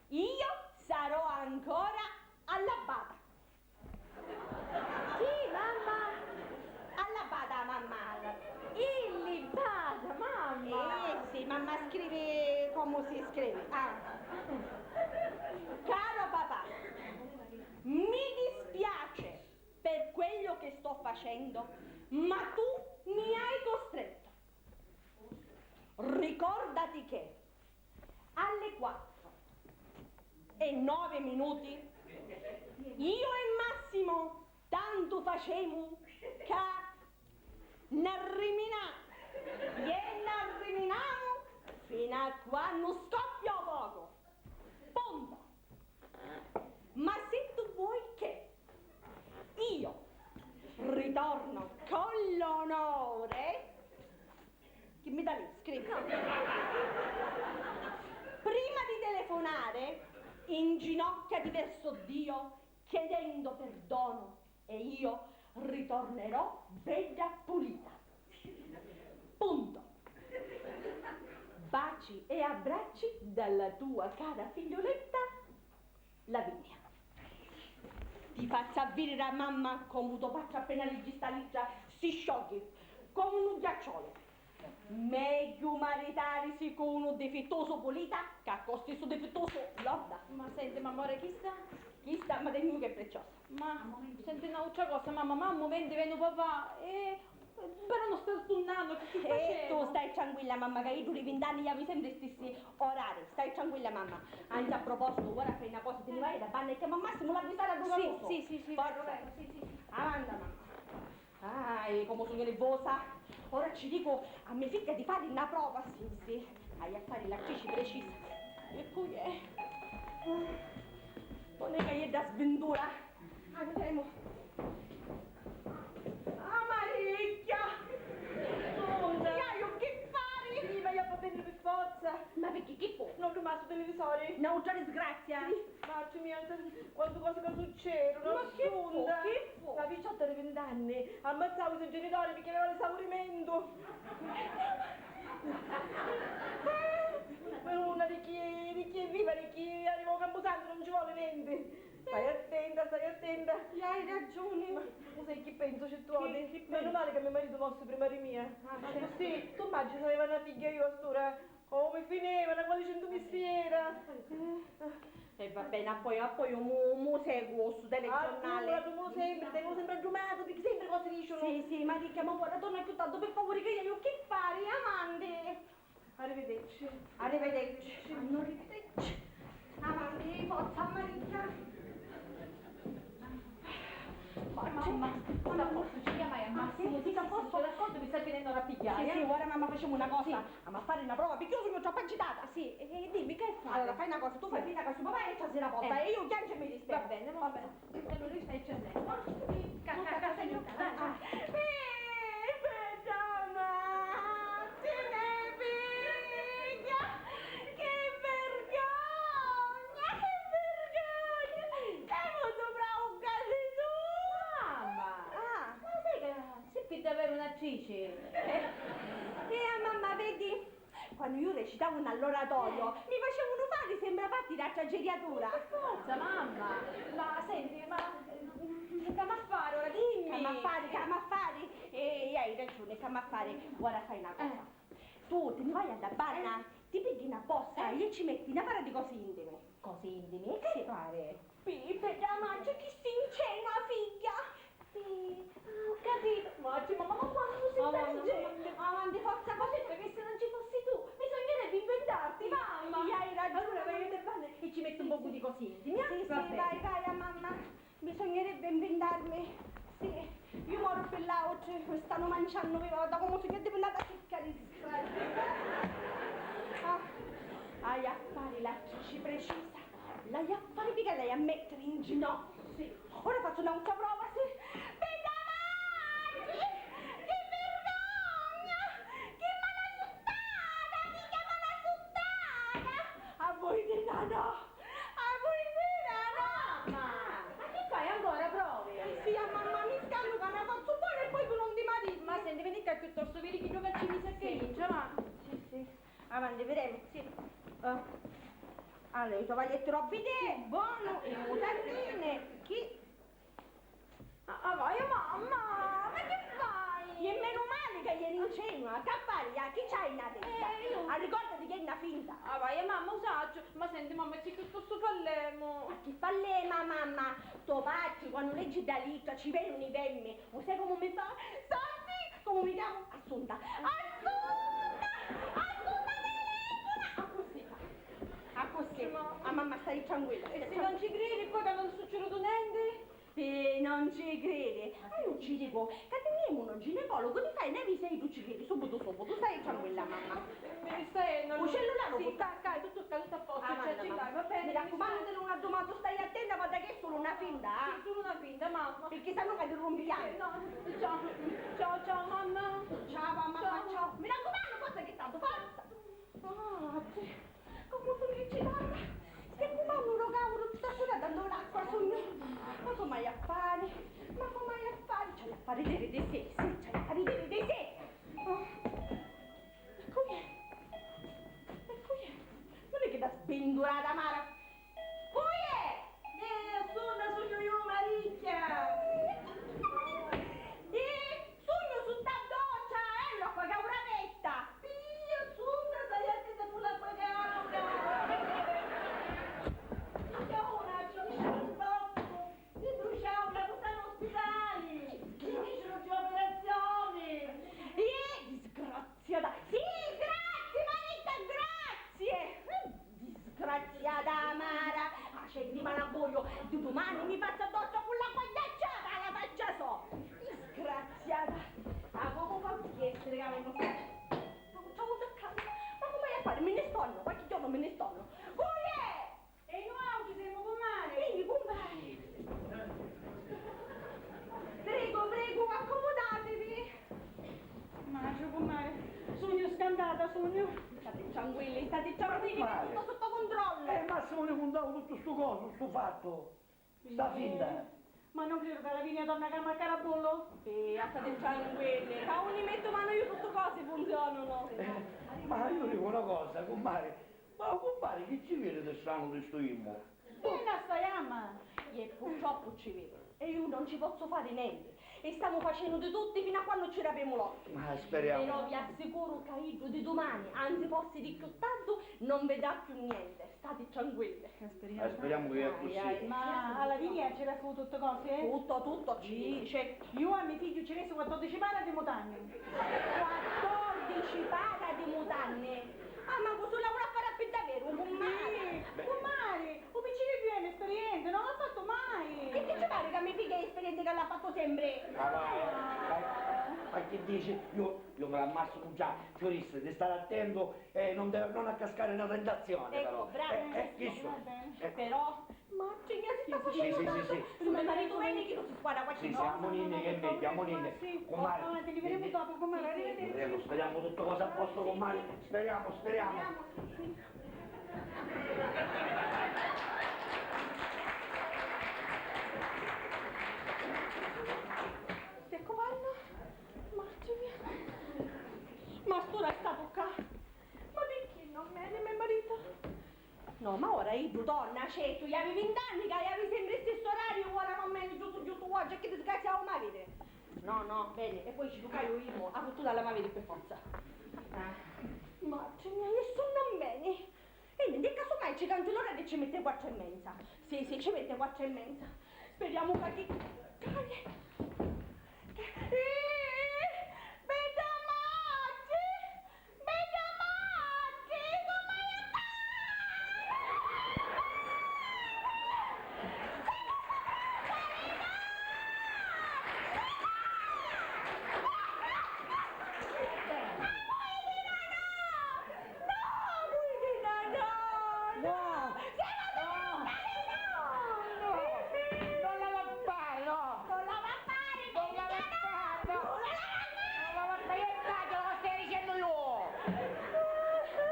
io sarò ancora all'abbata. Chi, mamma? All'abbata, mamma. Illibata, mamma. Eh, sì, mamma, scrivi comu si scrivi. Ah. Caro papà, mi dispiace per quello che sto facendo, ma tu mi hai costretto. Ricordati che alle quattro e nove minuti io e Massimo tantu facemu ca n'arriminà e n'arriminamu fino a quannu scoppia u focu. Punto. Ma se tu vuoi che io ritorno con l'onore, chi mi dà lì, scrivi. Prima di telefonare, inginocchiati verso Dio chiedendo perdono e io ritornerò bella pulita. Punto. Baci e abbracci dalla tua cara figlioletta Lavinia. Ti fazzu a vidiri a mamma comu to patri appena liggi sta littera si scioghi comu nu ghiacciolu. Megghiu maritarisi cu unu difittusu pulita ca cu stissu difittusu lorda. Ma senti, mamma, ora chista? Chista, ma teni che è preziosa. Ma senti n'autra cosa, mamma, ma a mumenti veni u papà e però non sta tunnannu, chi, chi facemu? E tu stai tranquilla, mamma, ca iddu di vint'anni havi sempri stissi orari. Stai tranquilla, mamma. Anzi, a proposito, ora fai na cosa, ti ni vai da banna e chiama a Massimo, l'avvisari a ddu carusu. Sì, sì, sì, sì, forza. Vero, vero, sì, sì, sì. Avanti, mamma. Ah, e comu sugnu nirvosa! Ora ci dicu a me figghia di fari na prova, sì, sì, haiu a fari l'attrici precisa. E poi, eh, non è che iè da svintura. Ah, vedemu. Ah, Maricchia! Donna! Iaiu chi fari? Sì, ma iè va beni pi forza. Ma picchì, chi fu? Non dumà stu televisori. N'autra disgrazia! Sì. Matri mia, quantu cosi ca succeru, ma chi fu? Chi fu? La picciotta di vint'anni ammazzau i so genitori picchì aveva l'esaurimentu. Una di chi, di chi è viva, di chi arriva au campusantu non ci voli nenti. Stai attenta, stai attenta. Hai ragiuni. Ma u sai chi pensu, Cittuoti? Chi, chi pensi? Menu mali ca me maritu morsi prima di mia. Ah, certo. Accussì, tu immagini s'aveva na figghia iu a st'ura Oh, mi fineva, na quali centu mistiera! E va bene, appoi, appoi, mu, mu seguo stu telegiornale. Allura, tu mu lu sempri, tengu sempri aggiumatu, picchì sempri cosi dicinu. Sì, sì, Maricchia, ma ora torna chiù tardi, pi favuri, ca iu chi fari, avanti! Arrivederci. Arrivederci. Arrivederci. Avanti, forza, Maricchia. Mamma, mamma, sta postu, ci chiamai a Massimo, sì, sta postu, d'accordu, mi sta venennu a pigghiari. Sì, sì, ora mamma facemu una cosa, sì. Amu a fari una prova, picchì iu sugnu troppu agitata. Sì, e, e dimmi, che fai? Allora, fai una cosa, tu fai finta ca stu papà è a casa di la porta e io chiangiu e mi dispettu. Va bene, va bene. Allora io stai cercando. Ca, ca, ca, ca, ca, ca. Pijama, ti ne pigghia! Chi vergogna, chi vergogna! Semu supra un casinu! Mamma! Ah! Ma sai che sei più davvero un'attrice? Eh, eh, mamma, vedi? Quannu iu recitavu nta l'oratorio, mi facevunu fari sempri a parti dâ tragediatura. Forza, mamma! Ma senti, ma, mm, c'amu a fari ora? Dimmi! C'amu a fari, c'amu a fari! E, e hai ragiuni, c'amu a fari. Ora fai na cosa. Eh. Tu ti ni vai a dda banna, ti pigghi na bossa e ci metti na para di cosi intimi. Cosi intimi? E che fari? Pippi, la mancia chi si incenua, figghia! Sì, ah, ho capito. Ma, ma, ma quantu si sta dicendo? Avanti, forza, forza. Ho detto che se non ci fossi tu, bisognerebbe inventarti, mamma. Sì, hai ragione. Allora vai a lavarti e ci metti un poco di così. Sì, sì, vai, vai, a mamma. Bisognerebbe inventarmi. Sì, io moru per l'altro, mi stanno mangiando, mi guarda come sono diventata secca di sfratto. Ah, hai a fare l'attrice precisa. L'hai a fari picchì l'hai a mettiri in ginocchiu, sì. Ora fazzu n'autra prova, sì. Pidda matri! Chi virgogna! Chi mala suttata! Chi mala suttata! A vui di no! A vui di no! Mamma! Ma chi fai ancora? Provi? Eh sì, a mamma, mi scannu ca na fazzu bona e poi tu non ti mariti. Ma senti, veni qua piuttosto, vedi chi giocaccini si accaringia, va. Sì, sì. Avanti, videmu, sì. Eh. Allora, i tovaglietti robbi te, bonu, i mutandine, chi? Ah, ah, vai, mamma, ma che fai? E meno male che ieri in cena, che fai? Ah, chi c'hai in la testa? Eh, io. Arricordati che è una finta. Ah, vai, mamma, u sacciu. Ma senti, mamma, ci piuttosto fallemu. Ma chi fallemu, mamma? To patri, quannu leggi da littra, ci venunu i femmi. U sai comu mi fa? Senti comu mi chiamu? Assunta. Assunta! Assunta, telefona! Accussì fa. Accussì. Ma a mamma stai tranquilla. E se non ci cridi, poi quando non succede niente? E non ci cridi? Ma io ci dico ca teniamo uno ginecologo, ti fai una visita e tu ci cridi subito, subito. Stai tranquilla, mamma. Mi stai, non... U cellulare? Sì, ca, ca, tutto, tutto a posto, c'è il cellulare, va bene. Mi raccomando, non a domanda, stai attenta, guarda che è solo una finta, eh. Sì, solo una finta, mamma. Perché sanno che ti rompi gli anni. Eh, no, ciao, ciao, ciao, mamma. Ciao, mamma, ciao. Mi raccomando, forza che tanto, forza. Ah, sì. Comu sugnu eccitata! Stai cupannu lu cavulu, ti sta sudando l'acqua, sugnu! Ma comu hai a fari? Ma comu hai a fari? C'hai a fari diri di sì, sì, c'hai a fari diri di sì! Oh. E cu è? E cu è? Non è che da sbindurata amara! Cu è? Eh, Assunta, sugnu iu, Maricchia! Eh, sugnu sutta a doccia, eh, l'acqua caura festa! Pì, Assunta, stai attenta cu l'acqua caura! Minchia, una, finisci un toccu! Si bruciau, la purtanu a spitali! Finiscinu ddi operazioni! Eh, disgraziata! Sì, grazie, Maricchia, grazie! Disgraziata amara! Ah, senti, ma la voglio! Di dumani mi fazzu a doccia cu l'acqua ghiacciata a la faccia so! Disgraziata! Ma comu fa a essiri ca vengu... Ciao, ciao, ma comu hai a fari? Mi ni stonnu, qualche giorno mi ni stonnu! Cu è? E nuautri semu cummari! Sì, cumpari! Prego, prego, accomodativi! Maciu, cummari, sugnu scantata, sugnu! Stati tranquilli, stati tranquilli, che è tutto sotto controllo! Eh, Massimo ni cuntau tuttu stu cosu, stu fattu, sta finta! Ma non credo che la Lavinia torna a Carabullo! Eh, stati tranquilli, ca unni mettu manu io tuttu cosi funzionano! Eh, ma io dico una cosa, cummari, ma cumpari, chi ci viri di stranu di stu immu? È na stajama! E purtroppu ci viri. E iu non ci pozzu fari nenti. E stamu facennu di tutti finu a quannu ci rapimu l'occhi. Ma speriamo. Però vi assicuru ca iddu di dumani, anzi forsi di cchiù tardu, non vedrà più niente. Stati tranquilli. Eh, speriamo che è così. Ai, ai. Ma alla fine c'era su tutte cose, eh? Tutto, tutto, ci dice. Io a mio figlio ci resi quattordici para di mutande. Quattordici para di mutande? Ah, ma questo lavora a fare per davvero, comare? Sì, comare, u piccirinu è inesperiente, non l'ha fatto mai. E chi ci pare che mio figlio è esperiente, che l'ha fatto sempre? Ma, ma, ma, ma chi dici? Io, io mi l'ammassu già, Fiorista, di stare attento e non, de- non a cascare nella tentazione, ecco, però. Bravo, eh, eh, giusto. Eh, però, ma ci mi si sta facendo tanto. Sì, sì, sì, sì. Su mio marito veni che non si squadra qualche cosa. Sì, sì, amuninni che è meglio, amuninni. Comare, ti vedremo dopo, comare, arrivederci. Speriamo tutto cosa a posto, comare. Speriamo, speriamo. Ecco, vanno. Marti mia. Ma stu resta tu ccà? Ma picchì non meni me marito? No, ma ora iddu torna, certu, iavi vint'anni ca iavi sempri stisso orariu, ora non meni giustu giustu oggi, e chi disgrazia o m'aviti? No, no, beni, e poi ci ducaiu iu, a futtura la m'aviti per forza. Ah. Marti mia, e su non meni? E niente, casomai ci canti l'ora e ci mette quattro e mezza. Sì, sì, ci mette quattro e mezza. Speriamo ca chi... Dai. Eh, eh, eh, bedda Marti! Bedda Marti, come stai? No! No! No! Non la va a fare, no! Non la va a fare, no! Non la va a fare, no! Non la va a fare! Non la va a fare, io sbaglio, lo stai dicendo io!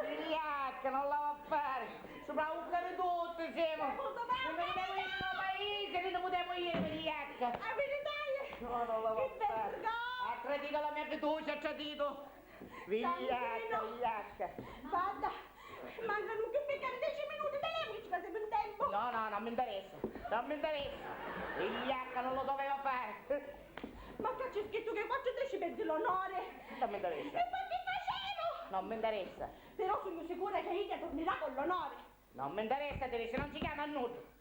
Vigliacca, non la va a fare! Sopra a vucca di tutti siamo! Non ne potemo ire dal paese, non ne potemo ire, vigliacca! La verità è... No, non la va a fare! Ha tradito la mia fiducia, ha tradito! Vigliacca, vigliacca. Guarda, mancanu più che dieci minuti, telefonaci ca siamo in tempo. No, no, non mi interessa. Non mi interessa. Vigliacca, non lo doveva fare. Ma qua c'è scritto che quattro e dieci perdi l'onore. Non mi interessa. E poi chi facemu? Non mi interessa. Però sono sicura che ella tornerà con l'onore. Non mi interessa, Teresa, non ci chiama a nulla.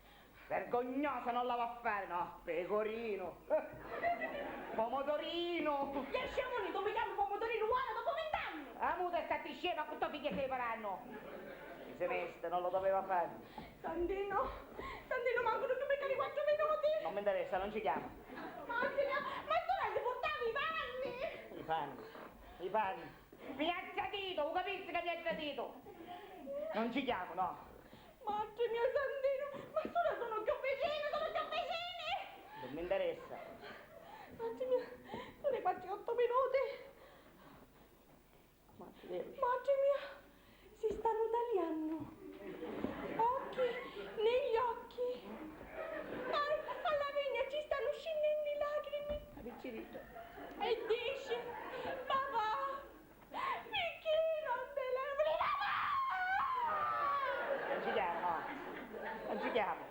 Vergognosa, non la va a fare, no? Pecorino. Pomodorino. Jesci amunì, tu mi chiami pomodorino uguale dopo vint'anni. La muta è stata scema, cu to figghiu stai parannu. Si meste, non lo doveva fare. Santino, Santino, mancanu più che quattro minuti. Non mi interessa, non ci chiama. Ma, ma tu non li portavi i panni? I panni, i panni. Mi ha tradito, u capisci che mi ha tradito? Non ci chiamo, no. Matri mia, Santino, ma sulu sono più vicini, sono più vicini! Non mi interessa. Matri mia, sono quasi otto minuti. Matri mia, si stanno tagliando. Occhi negli occhi. Alla fine ci stanno scendendo i lacrimi. E dice, papà, picchì non te levati? Non ci chiamo, no. Non ci chiamo.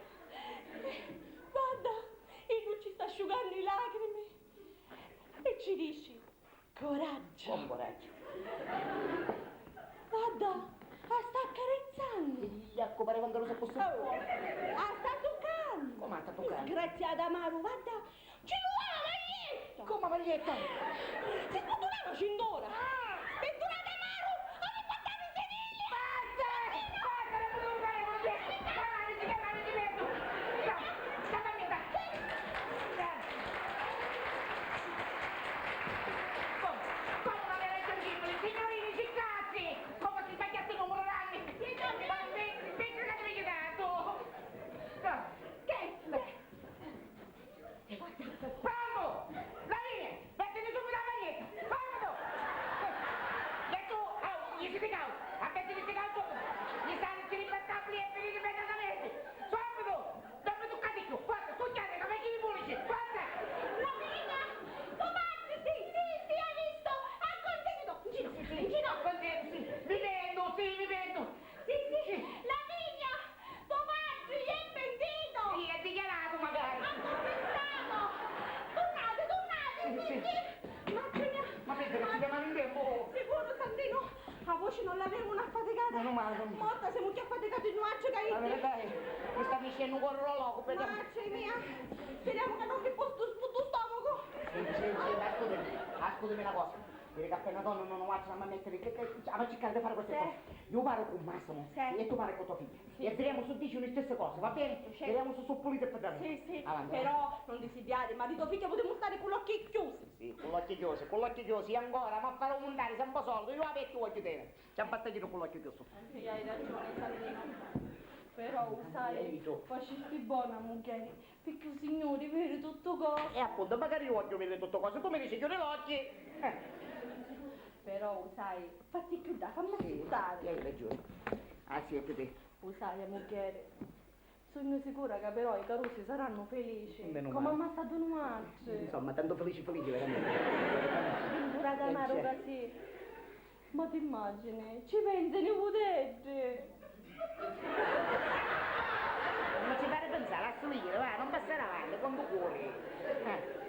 Guarda, e lui ci sta asciugando i lacrimi e ci dice, coraggio. Con coraggio. Guarda, la sta accarezzando. Vigliacco, pareva un caruso così. Oh, la sta toccando. Come la sta toccando? Disgraziata Maru, guarda, ci vuole la maglietta! Come maglietta? Si sbuttunava la cintura! Ah! Sbuttunata Maru! Ogni quattro anni si vede! Basta! Basta, non posso fare con te! Chiamami, chiamami, ti vedo! No, chiamami, dai! Come? Come non avere raggiungibile? Signorini, si cazzi! Come si sbagliato il numero d'anni? Sì, sì, sì. Ma mi, mi, mi, che mi hai dato? Che? Pronto! Lavinia, mettiti subito la maglietta! Fermati! E tu, oh, Menu mali. Morta, semu cchiù affaticati nuatri ca iddi. La verità è, mi sta niscennu un corru locu, vedi? Matri mia, speriamo ca non vi pustu sputu stomaco. Sì, sì, sì, ma scusami, ma scusami una cosa. Vedi che appena tornu, no, no, facciamo a mettere che, che, che, a circare di fare queste cose. Io parlo con Massimo e tu parli con tua figlia. Sì. E vedremo se dice le stesse cose, va bene? Sì. Vedremo se sono pulite e pedate. Sì, sì. Avanti, però avanti. Non disidiare, ma di tua figlia potremmo stare con l'occhi chiusi. Sì, con l'occhi chiusi, con l'occhi chiusi, e ancora, ma fare un montare sempre solito, io la vecchia voglio tenere. Ci abbasta giro con l'occhio chiuso. Sì, hai ragione, Sandrino. Però, u sai, facisti bona, mugghieri, picchì u Signuri viri tuttu cosi. E appunto, magari io voglio vedere tutto cose. Tu mi dici chiudi l'occhi. Eh. Però, u sai, fatti chiudà, fammi aspettare. Sì, hai ragione. Ah, sì, e te. U sai, mugghieri, sugnu sicura ca però i carusi sarannu felici, comu amma statu nuatri. Insomma, tanto felici felici, veramente. Purata amaru ca sì. Ma t'immagini, ci pensa i niputeddi! Non ci fare pensare, lassalo ire, va, non passare avanti, quanto cuori. Eh.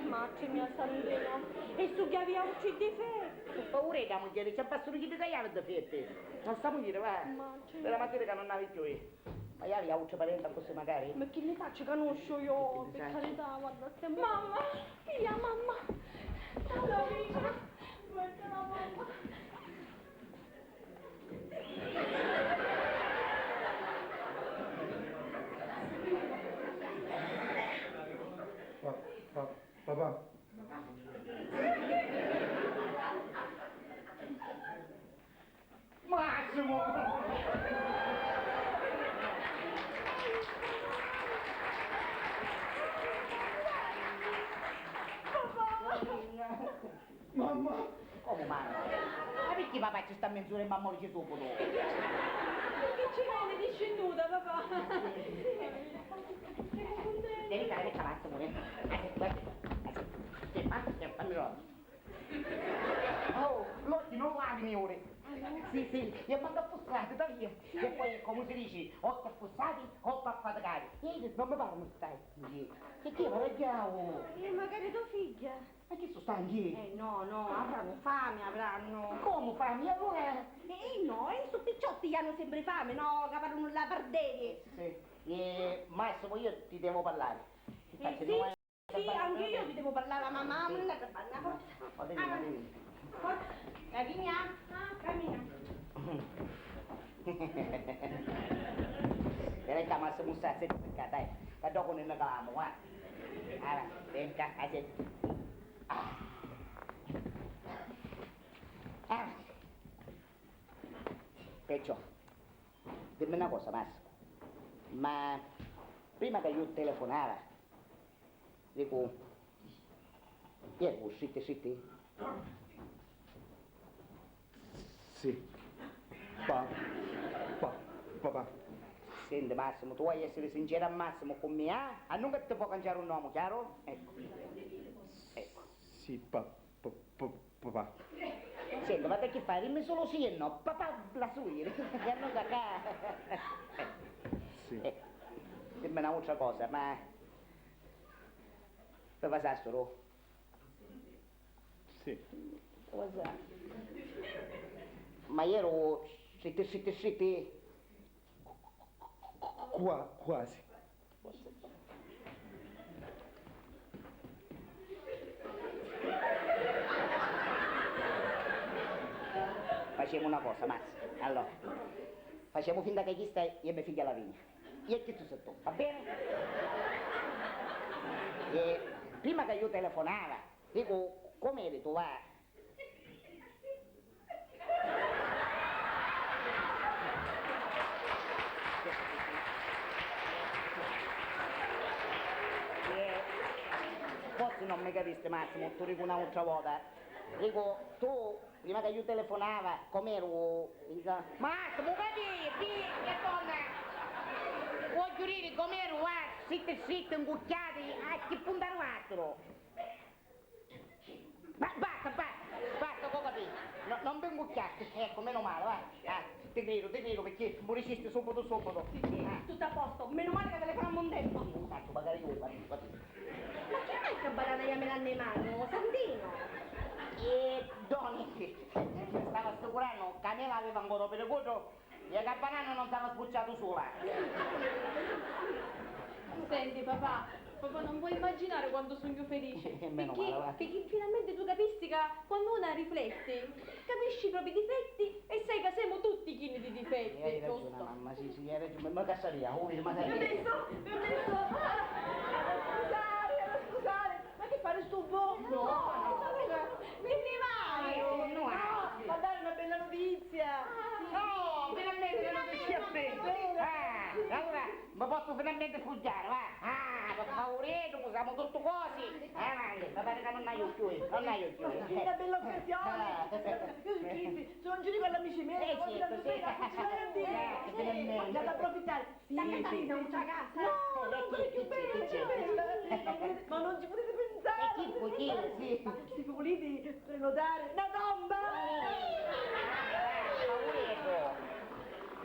Matri mia, Sandrino, e su chi avia un difettu? Paura di la mugghieri, ci abbassano chi ti caiava difetti. Non sta mugghieri, va. Matri. Per la mattina che non avevi più io. Ma io avi avuto parenti così magari? Ma chi ne saccio, canuscio io, per carità, guarda, stiamo... Mamma! Via, mamma! Allora, mamma! Pa-, pa-, papà. Massimo! Mamma! Comu mamma? Ma picchì papà ci sta menz'ura e mamma dici subitu? Picchì ci veni discinnuta, papà? Devi stare, devi stare, Massimo, eh. Guarda, guarda, guarda, fammi Oh, l'occhi non lavi, Miuri. Sì, sì, e manca affussati, da via. E poi, come si dice, occhi affussati, colpa affaticati. E non mi pare mi stai. Che chi, ma vediamo. Eh, magari tua figlia. Ma chi sono stanchi? Eh, no, no, avranno fame, avranno. Come fame? Allora? Eh, no, e su picciotti hanno sempre fame, no? Che parlano la parderia. Sì, sì. Eh, Massimo, io ti devo parlare. Eh, sì. Sì, anche io vi devo parlare, mamma, mamma, una capanna, forza. Avanti. Forza. Cammina. Ah, cammina. Vedi ca Massimo sta zitto, dai. Ca dopo ne calamu, va. Avanti, vedi ca, ah, sì. Ah. Ah. Perciò, dimmi una cosa, Massimo, ma prima che io telefonava, dico, chi è, u Sitti Sitti? Sì. Pa-, pa-, papà. Senti, Massimo, tu vuoi essere sincero al massimo con me, eh? A non che ti può cangiare un nome, chiaro? Ecco. Ecco. Sì, pa-, pa-, pa-, papà. Senti, ma chi fai? Dimmi solo sì e no. Papà, la suiri. E non cacà. Sì. Eh, dimmi un'altra cosa, ma... Papà Sastro? Sì. Cosa? Ma ieri, sitti, sitti, sitti? Qua-, quasi. Facemu una cosa, Mazzi. Allora, facemu finta ca chista è me figghia Lavinia. E chistu sei tu, va bene? E prima ca iu telefonava, dicu, com'eri tu, va? Eh, forsi non mi capisti, Massimo, tu dico un'altra volta. Dico, tu, prima che io telefonava, com'ero? Massimo, capì, capì, che donna! Voglio dire, com'ero, va, zitti, zitti, incucchiati, a chi punta arrivattero? Ma basta, basta, basta, ho capito. No, non vengo chiacchiere, ecco, meno male, va. Ah, ti credo, ti credo, perché mi dicisti subito, subito. Sì, sì, ah. Tutto a posto. Meno male che telefonammo in tempo. Sì, lo saccio, magari io, capito, capito. Ma chi mai che barana ia me l'hanno in mano, Sandino? E Toni, mi stava assicurannu ca Mela aveva ancora u piricuddu e ca Banana non s'ava spucciatu sula. Senti, papà, papà, non puoi immaginare quanto sugnu felice. E meno male, va. Picchì, picchì finalmente tu capisti ca quannu una rifletti, capisci i propri difetti e sai ca semu tutti chini di difetti, giustu? Hai ragione, mamma, sì, sì, hai ragione. Ma, ma cassaria, oh, ma cassaria. Permesso, permesso. Ah, scusare, scusare. Ma chi fari stu bo? No, no, no, no. Mi rimani? No, no, no. Ah, va a dare una bella notizia. No, finalmente una notizia bella. Ah, allora mi posso finalmente sfoggiare, va. Ah, per favore, usiamo tutti cosi. Ah, mi pare che non hai più, non hai più. Una bella occasione. Ah. Io scherzi, se non ci dico all'amici miei, eh, certo, sì. Eh, finalmente. Andate ad approfittare. Sì, sì, sì. No, no, perché bello, bello. Ma non ci potete pensare. E chi, chi, sì. Se volete prenotare una tomba.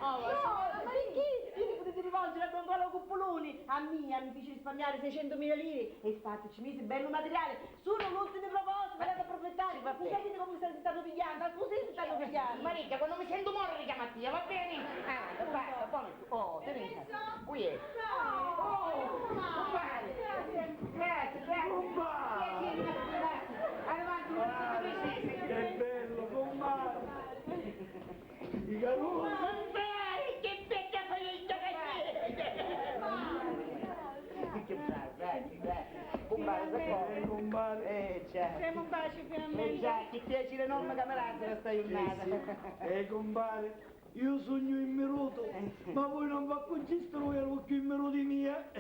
Oh, ma sì, perché? Vi potete rivolgere a Don Carlo Cuppoloni. A mia mi fece risparmiare seicentomila lire e infatti ci mise bello materiale. Sono l'ultimi propositi, andate ad approfittare. Sì, va bene. Sentite come si stanno pigliando, così si stanno pigliando. Maricchia, quando mi sento morire chiamo a tia, va bene? Ah, basta, buono. Oh, Teresa. Qui è. Oh, compare. Grazie, grazie. Compare. Piacere, grazie. Avanti, grazie. Che bello, compare. Compare, che bella famiglia che siete! Che bravo, grazie, grazie. Compare, finalmente. Eh, compare. Eh, già. Siamo in pace finalmente. Eh, già, che piacere enorme che mi date questa giornata. Eh, sì. Eh, compare, io sogno immiruto, ma voi non vi accorgiste, voi ero più immiruto di mia.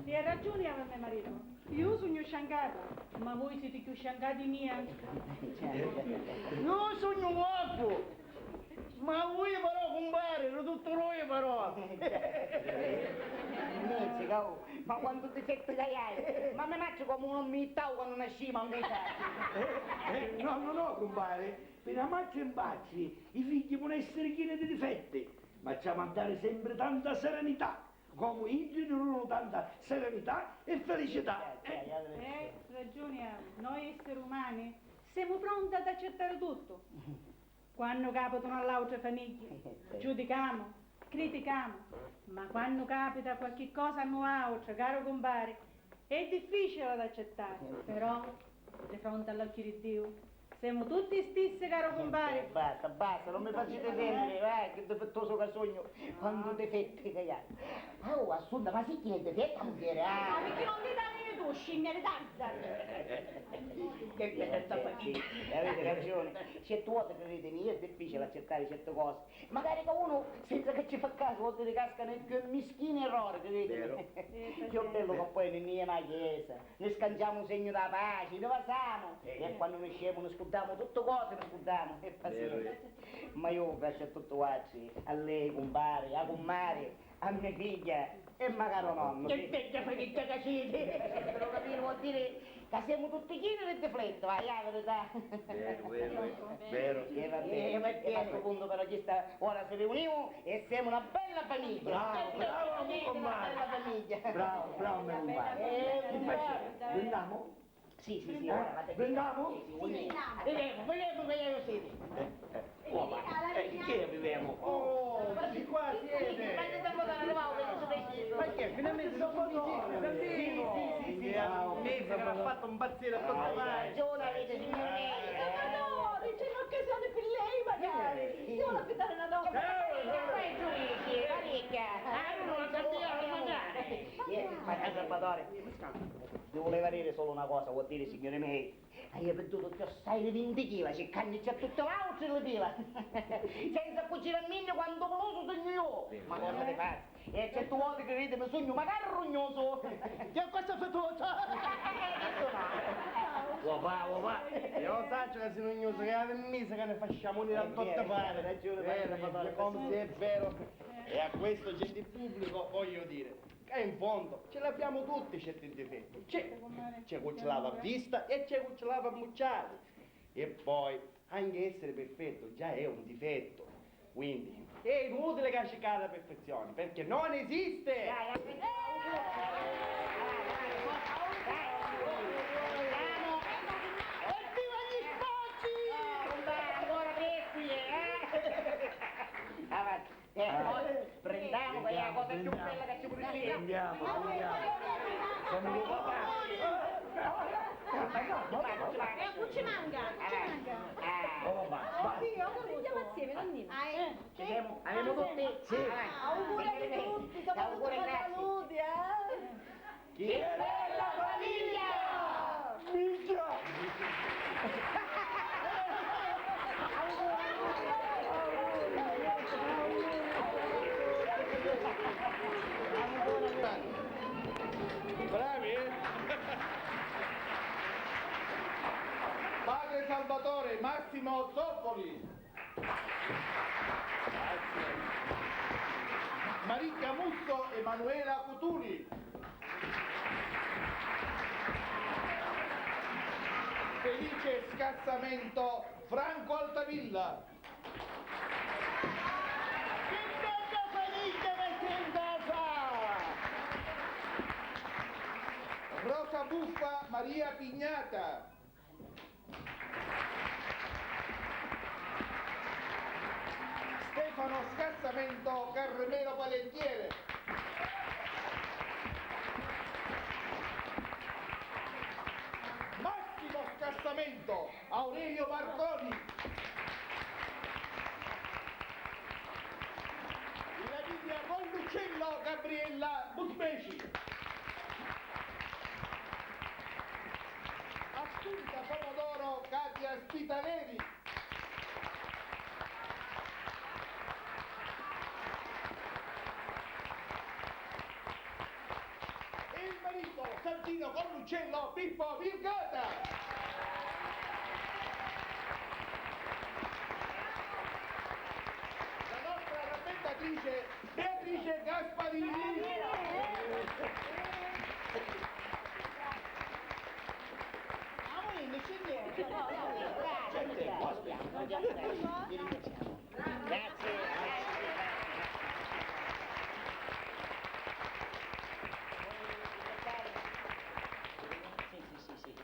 Ti hai ragione, a me marito. Io sugnu sciancata, ma voi siti cchiù sciancati mia. Io sugnu guappu, ma vui però, cumpari, eri tuttu dui però. Mizzica, oh, ma quantu difetti ca hai! Ma me matri comu un ommu jittau quannu nasciu, ma un... Eh, eh, no, no, no, cumpari, pi na matri impatri i figghi ponu essiri chini di difetti, ma ci hamu a dari sempri tanta serenità. Comu iddi ni dununu tanta serenità e felicità. Eh, eh, eh, ragiuni havi. Noi esseri umani semu pronti ad accettari tuttu. Quannu capitanu all'autra famigghia, giudicamu, criticamu, ma quannu capita qualchi cosa a nuautri, caru cumpari, è difficili ad accettari, però di fronti all'occhi di Diu semu tutti i stissi, caru cumpari. Eh, basta, basta, non mi facite sentire, eh, che difettoso che sogno, quantu difetti che hai. Ah, oh, Assunta, ma sì chi è difetto, mugghieri? Ah, perché non ti danni tu, scimmia di Tarzan? Che bella sta famiglia. Sì, sì, avete ragione. Certi voti, creditemi, è difficile accettare certe cose. Magari ca unu, senza ca ci fa casu, voti casca nel più mischinu errore, creditemi. Vero. Più bello ca poi ni jemu a chiesa. Ni scanciamu u segnu dâ paci, ni vasamu. Eh. E quannu niscemu, ni scurdamu tutti cosi, ni scurdamu. E pazienza. Vero, vero. Ma iu, grazie a tutti vuatri, a lei, cumpari, a cummari, a me figghia e macari u nonnu. Che bedda famigghia ca siti! Però capiri vuol dire ca semu tutti chini di difetti, va, è a verità. Vero, vero, vero. Vero. E va bene, e a stu puntu però chista ora si riunimu e semu na bella famigghia. Bravo, bravo, cumpari. Una bella famiglia. Bravo, bravo, me cumpari. Eh, chi facemu? Andamu? Sì, sì, sì, ora la... Andamu? Sì, sì, sì. Vivemu, vivemu, vivemu, sì. Eh, eh, oh, ma, eh, chi è vivemu? Oh, ma sì, qua siete. Ma che finalmente sono... Sì, sì, sì, sì. Bravo. Mizzi che l'ha fatto impazzire a tutti quanti. Ragione avete, signore. Salvatore, c'è un'occasione per lei, magari. Sì. Devo affittare una donna. Eh, eh. Parecchia. Ah, non lo sappiamo, magari. Eh, ma Salvatore, mi voleva dire solo una cosa, vuol dire, signori miei, hai perduto più assai di vinti chila, circannici a tutti l'altri li pila. Senza cucina a minni quantu golosu sugnu io. Ma cosa ti pazzi? E certi voti, creditemi, sugnu macari rugnusu. Che cosa fetosa! Uopà, uopà. Io sacciu ca si rugnusu, che havi misi ca ni fasciamu uniri a tutti fari. Hai ragione, hai ragione. Vero, come se è vero. E a questo gentile pubblico voglio dire, ca in fondo ce l'abbiamo tutti certi difetti. C'è, c'è cu ci l'havi a vista e c'è cu ci l'havi ammucciati. E poi, anche essere perfetto già è un difetto. Quindi, è inutile ca circate la perfezione, perché non esiste! Dai, dai, dai. Evviva gli spocchi! Andiamo, andiamo. Sono un papà. Eh, non ci manca, non ci manca. Oh, ma, ma. Andiamo assieme, nonnina. Ah, eh. Ci siamo, avemo tutti? Sì. Auguri a tutti, soprattutto per la salute, eh. Che bella famiglia! Minchia! Bravi, eh? Padre Salvatore, Massimo Zoppoli. Grazie. Marica Musso, Emanuela Cutuli. Felice Scassamento, Franco Altavilla. Che bella famiglia che si in casa! Rosa Buffa, Maria Pignata. Stefano Scassamento, Carmelo Palentiere. Massimo Scassamento, Aurelio Marconi. La Bibbia Colluccello, Gabriella Buspeci. Assunta Pomodoro, Katia Spitaleri. E il marito Santino Colluccello, Pippo Virgata. La nostra rappresentatrice Beatrice Gasparini. Grazie.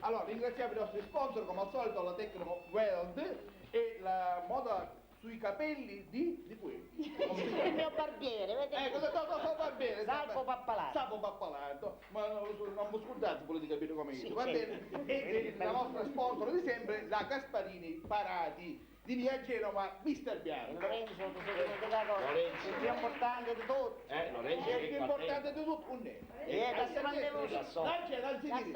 Allora, ringraziamo i nostri sponsor, come al solito, la Tecno World e la moda sui capelli di, di cui? Il mio barbiere, vedi? Ecco, no, no, no, barbiere, Salvo Pappalardo. Salvo Pappalardo, ma non, non vi scordate pure di capire come. Sì, va bene. E, e la nostra sponsor di sempre, la Gasparini Parati di via Genova, mister Bianco. Lorenzo, ti sei dimenticato il più importante di tutti. Eh, Lorenzo, il più importante di tutti, un nero. Eh, da sopra. Dai, c'è, dai, sì, sì.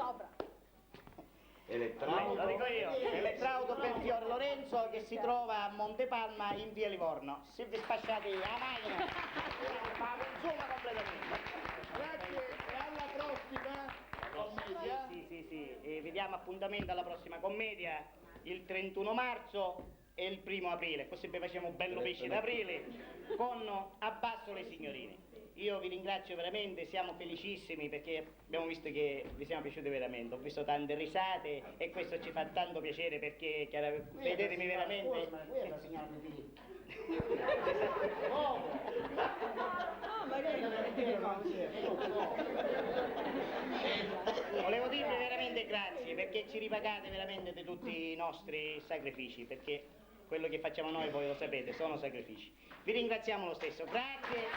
Elettrauto. Lo dico io, Elettrauto Belfiore Lorenzo, che si trova a Monte Palma in via Livorno. Se vi spasciate la macchina, ma insomma, completamente. Grazie e alla prossima commedia. Sì, sì, sì, e vi diamo appuntamento alla prossima commedia il trentuno marzo e il primo aprile, così vi facciamo un bello pesce d'aprile con Abbasso le signorine. Io vi ringrazio veramente, siamo felicissimi perché abbiamo visto che vi siamo piaciuti veramente. Ho visto tante risate e questo ci fa tanto piacere perché chiara-, vedetemi veramente. Volevo dirvi veramente grazie perché ci ripagate veramente di tutti i nostri sacrifici, perché quello che facciamo noi, voi lo sapete, sono sacrifici. Vi ringraziamo lo stesso. Grazie.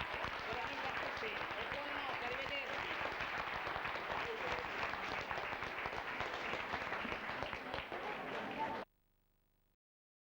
Veramente a piacere. E buonanotte, arrivederci.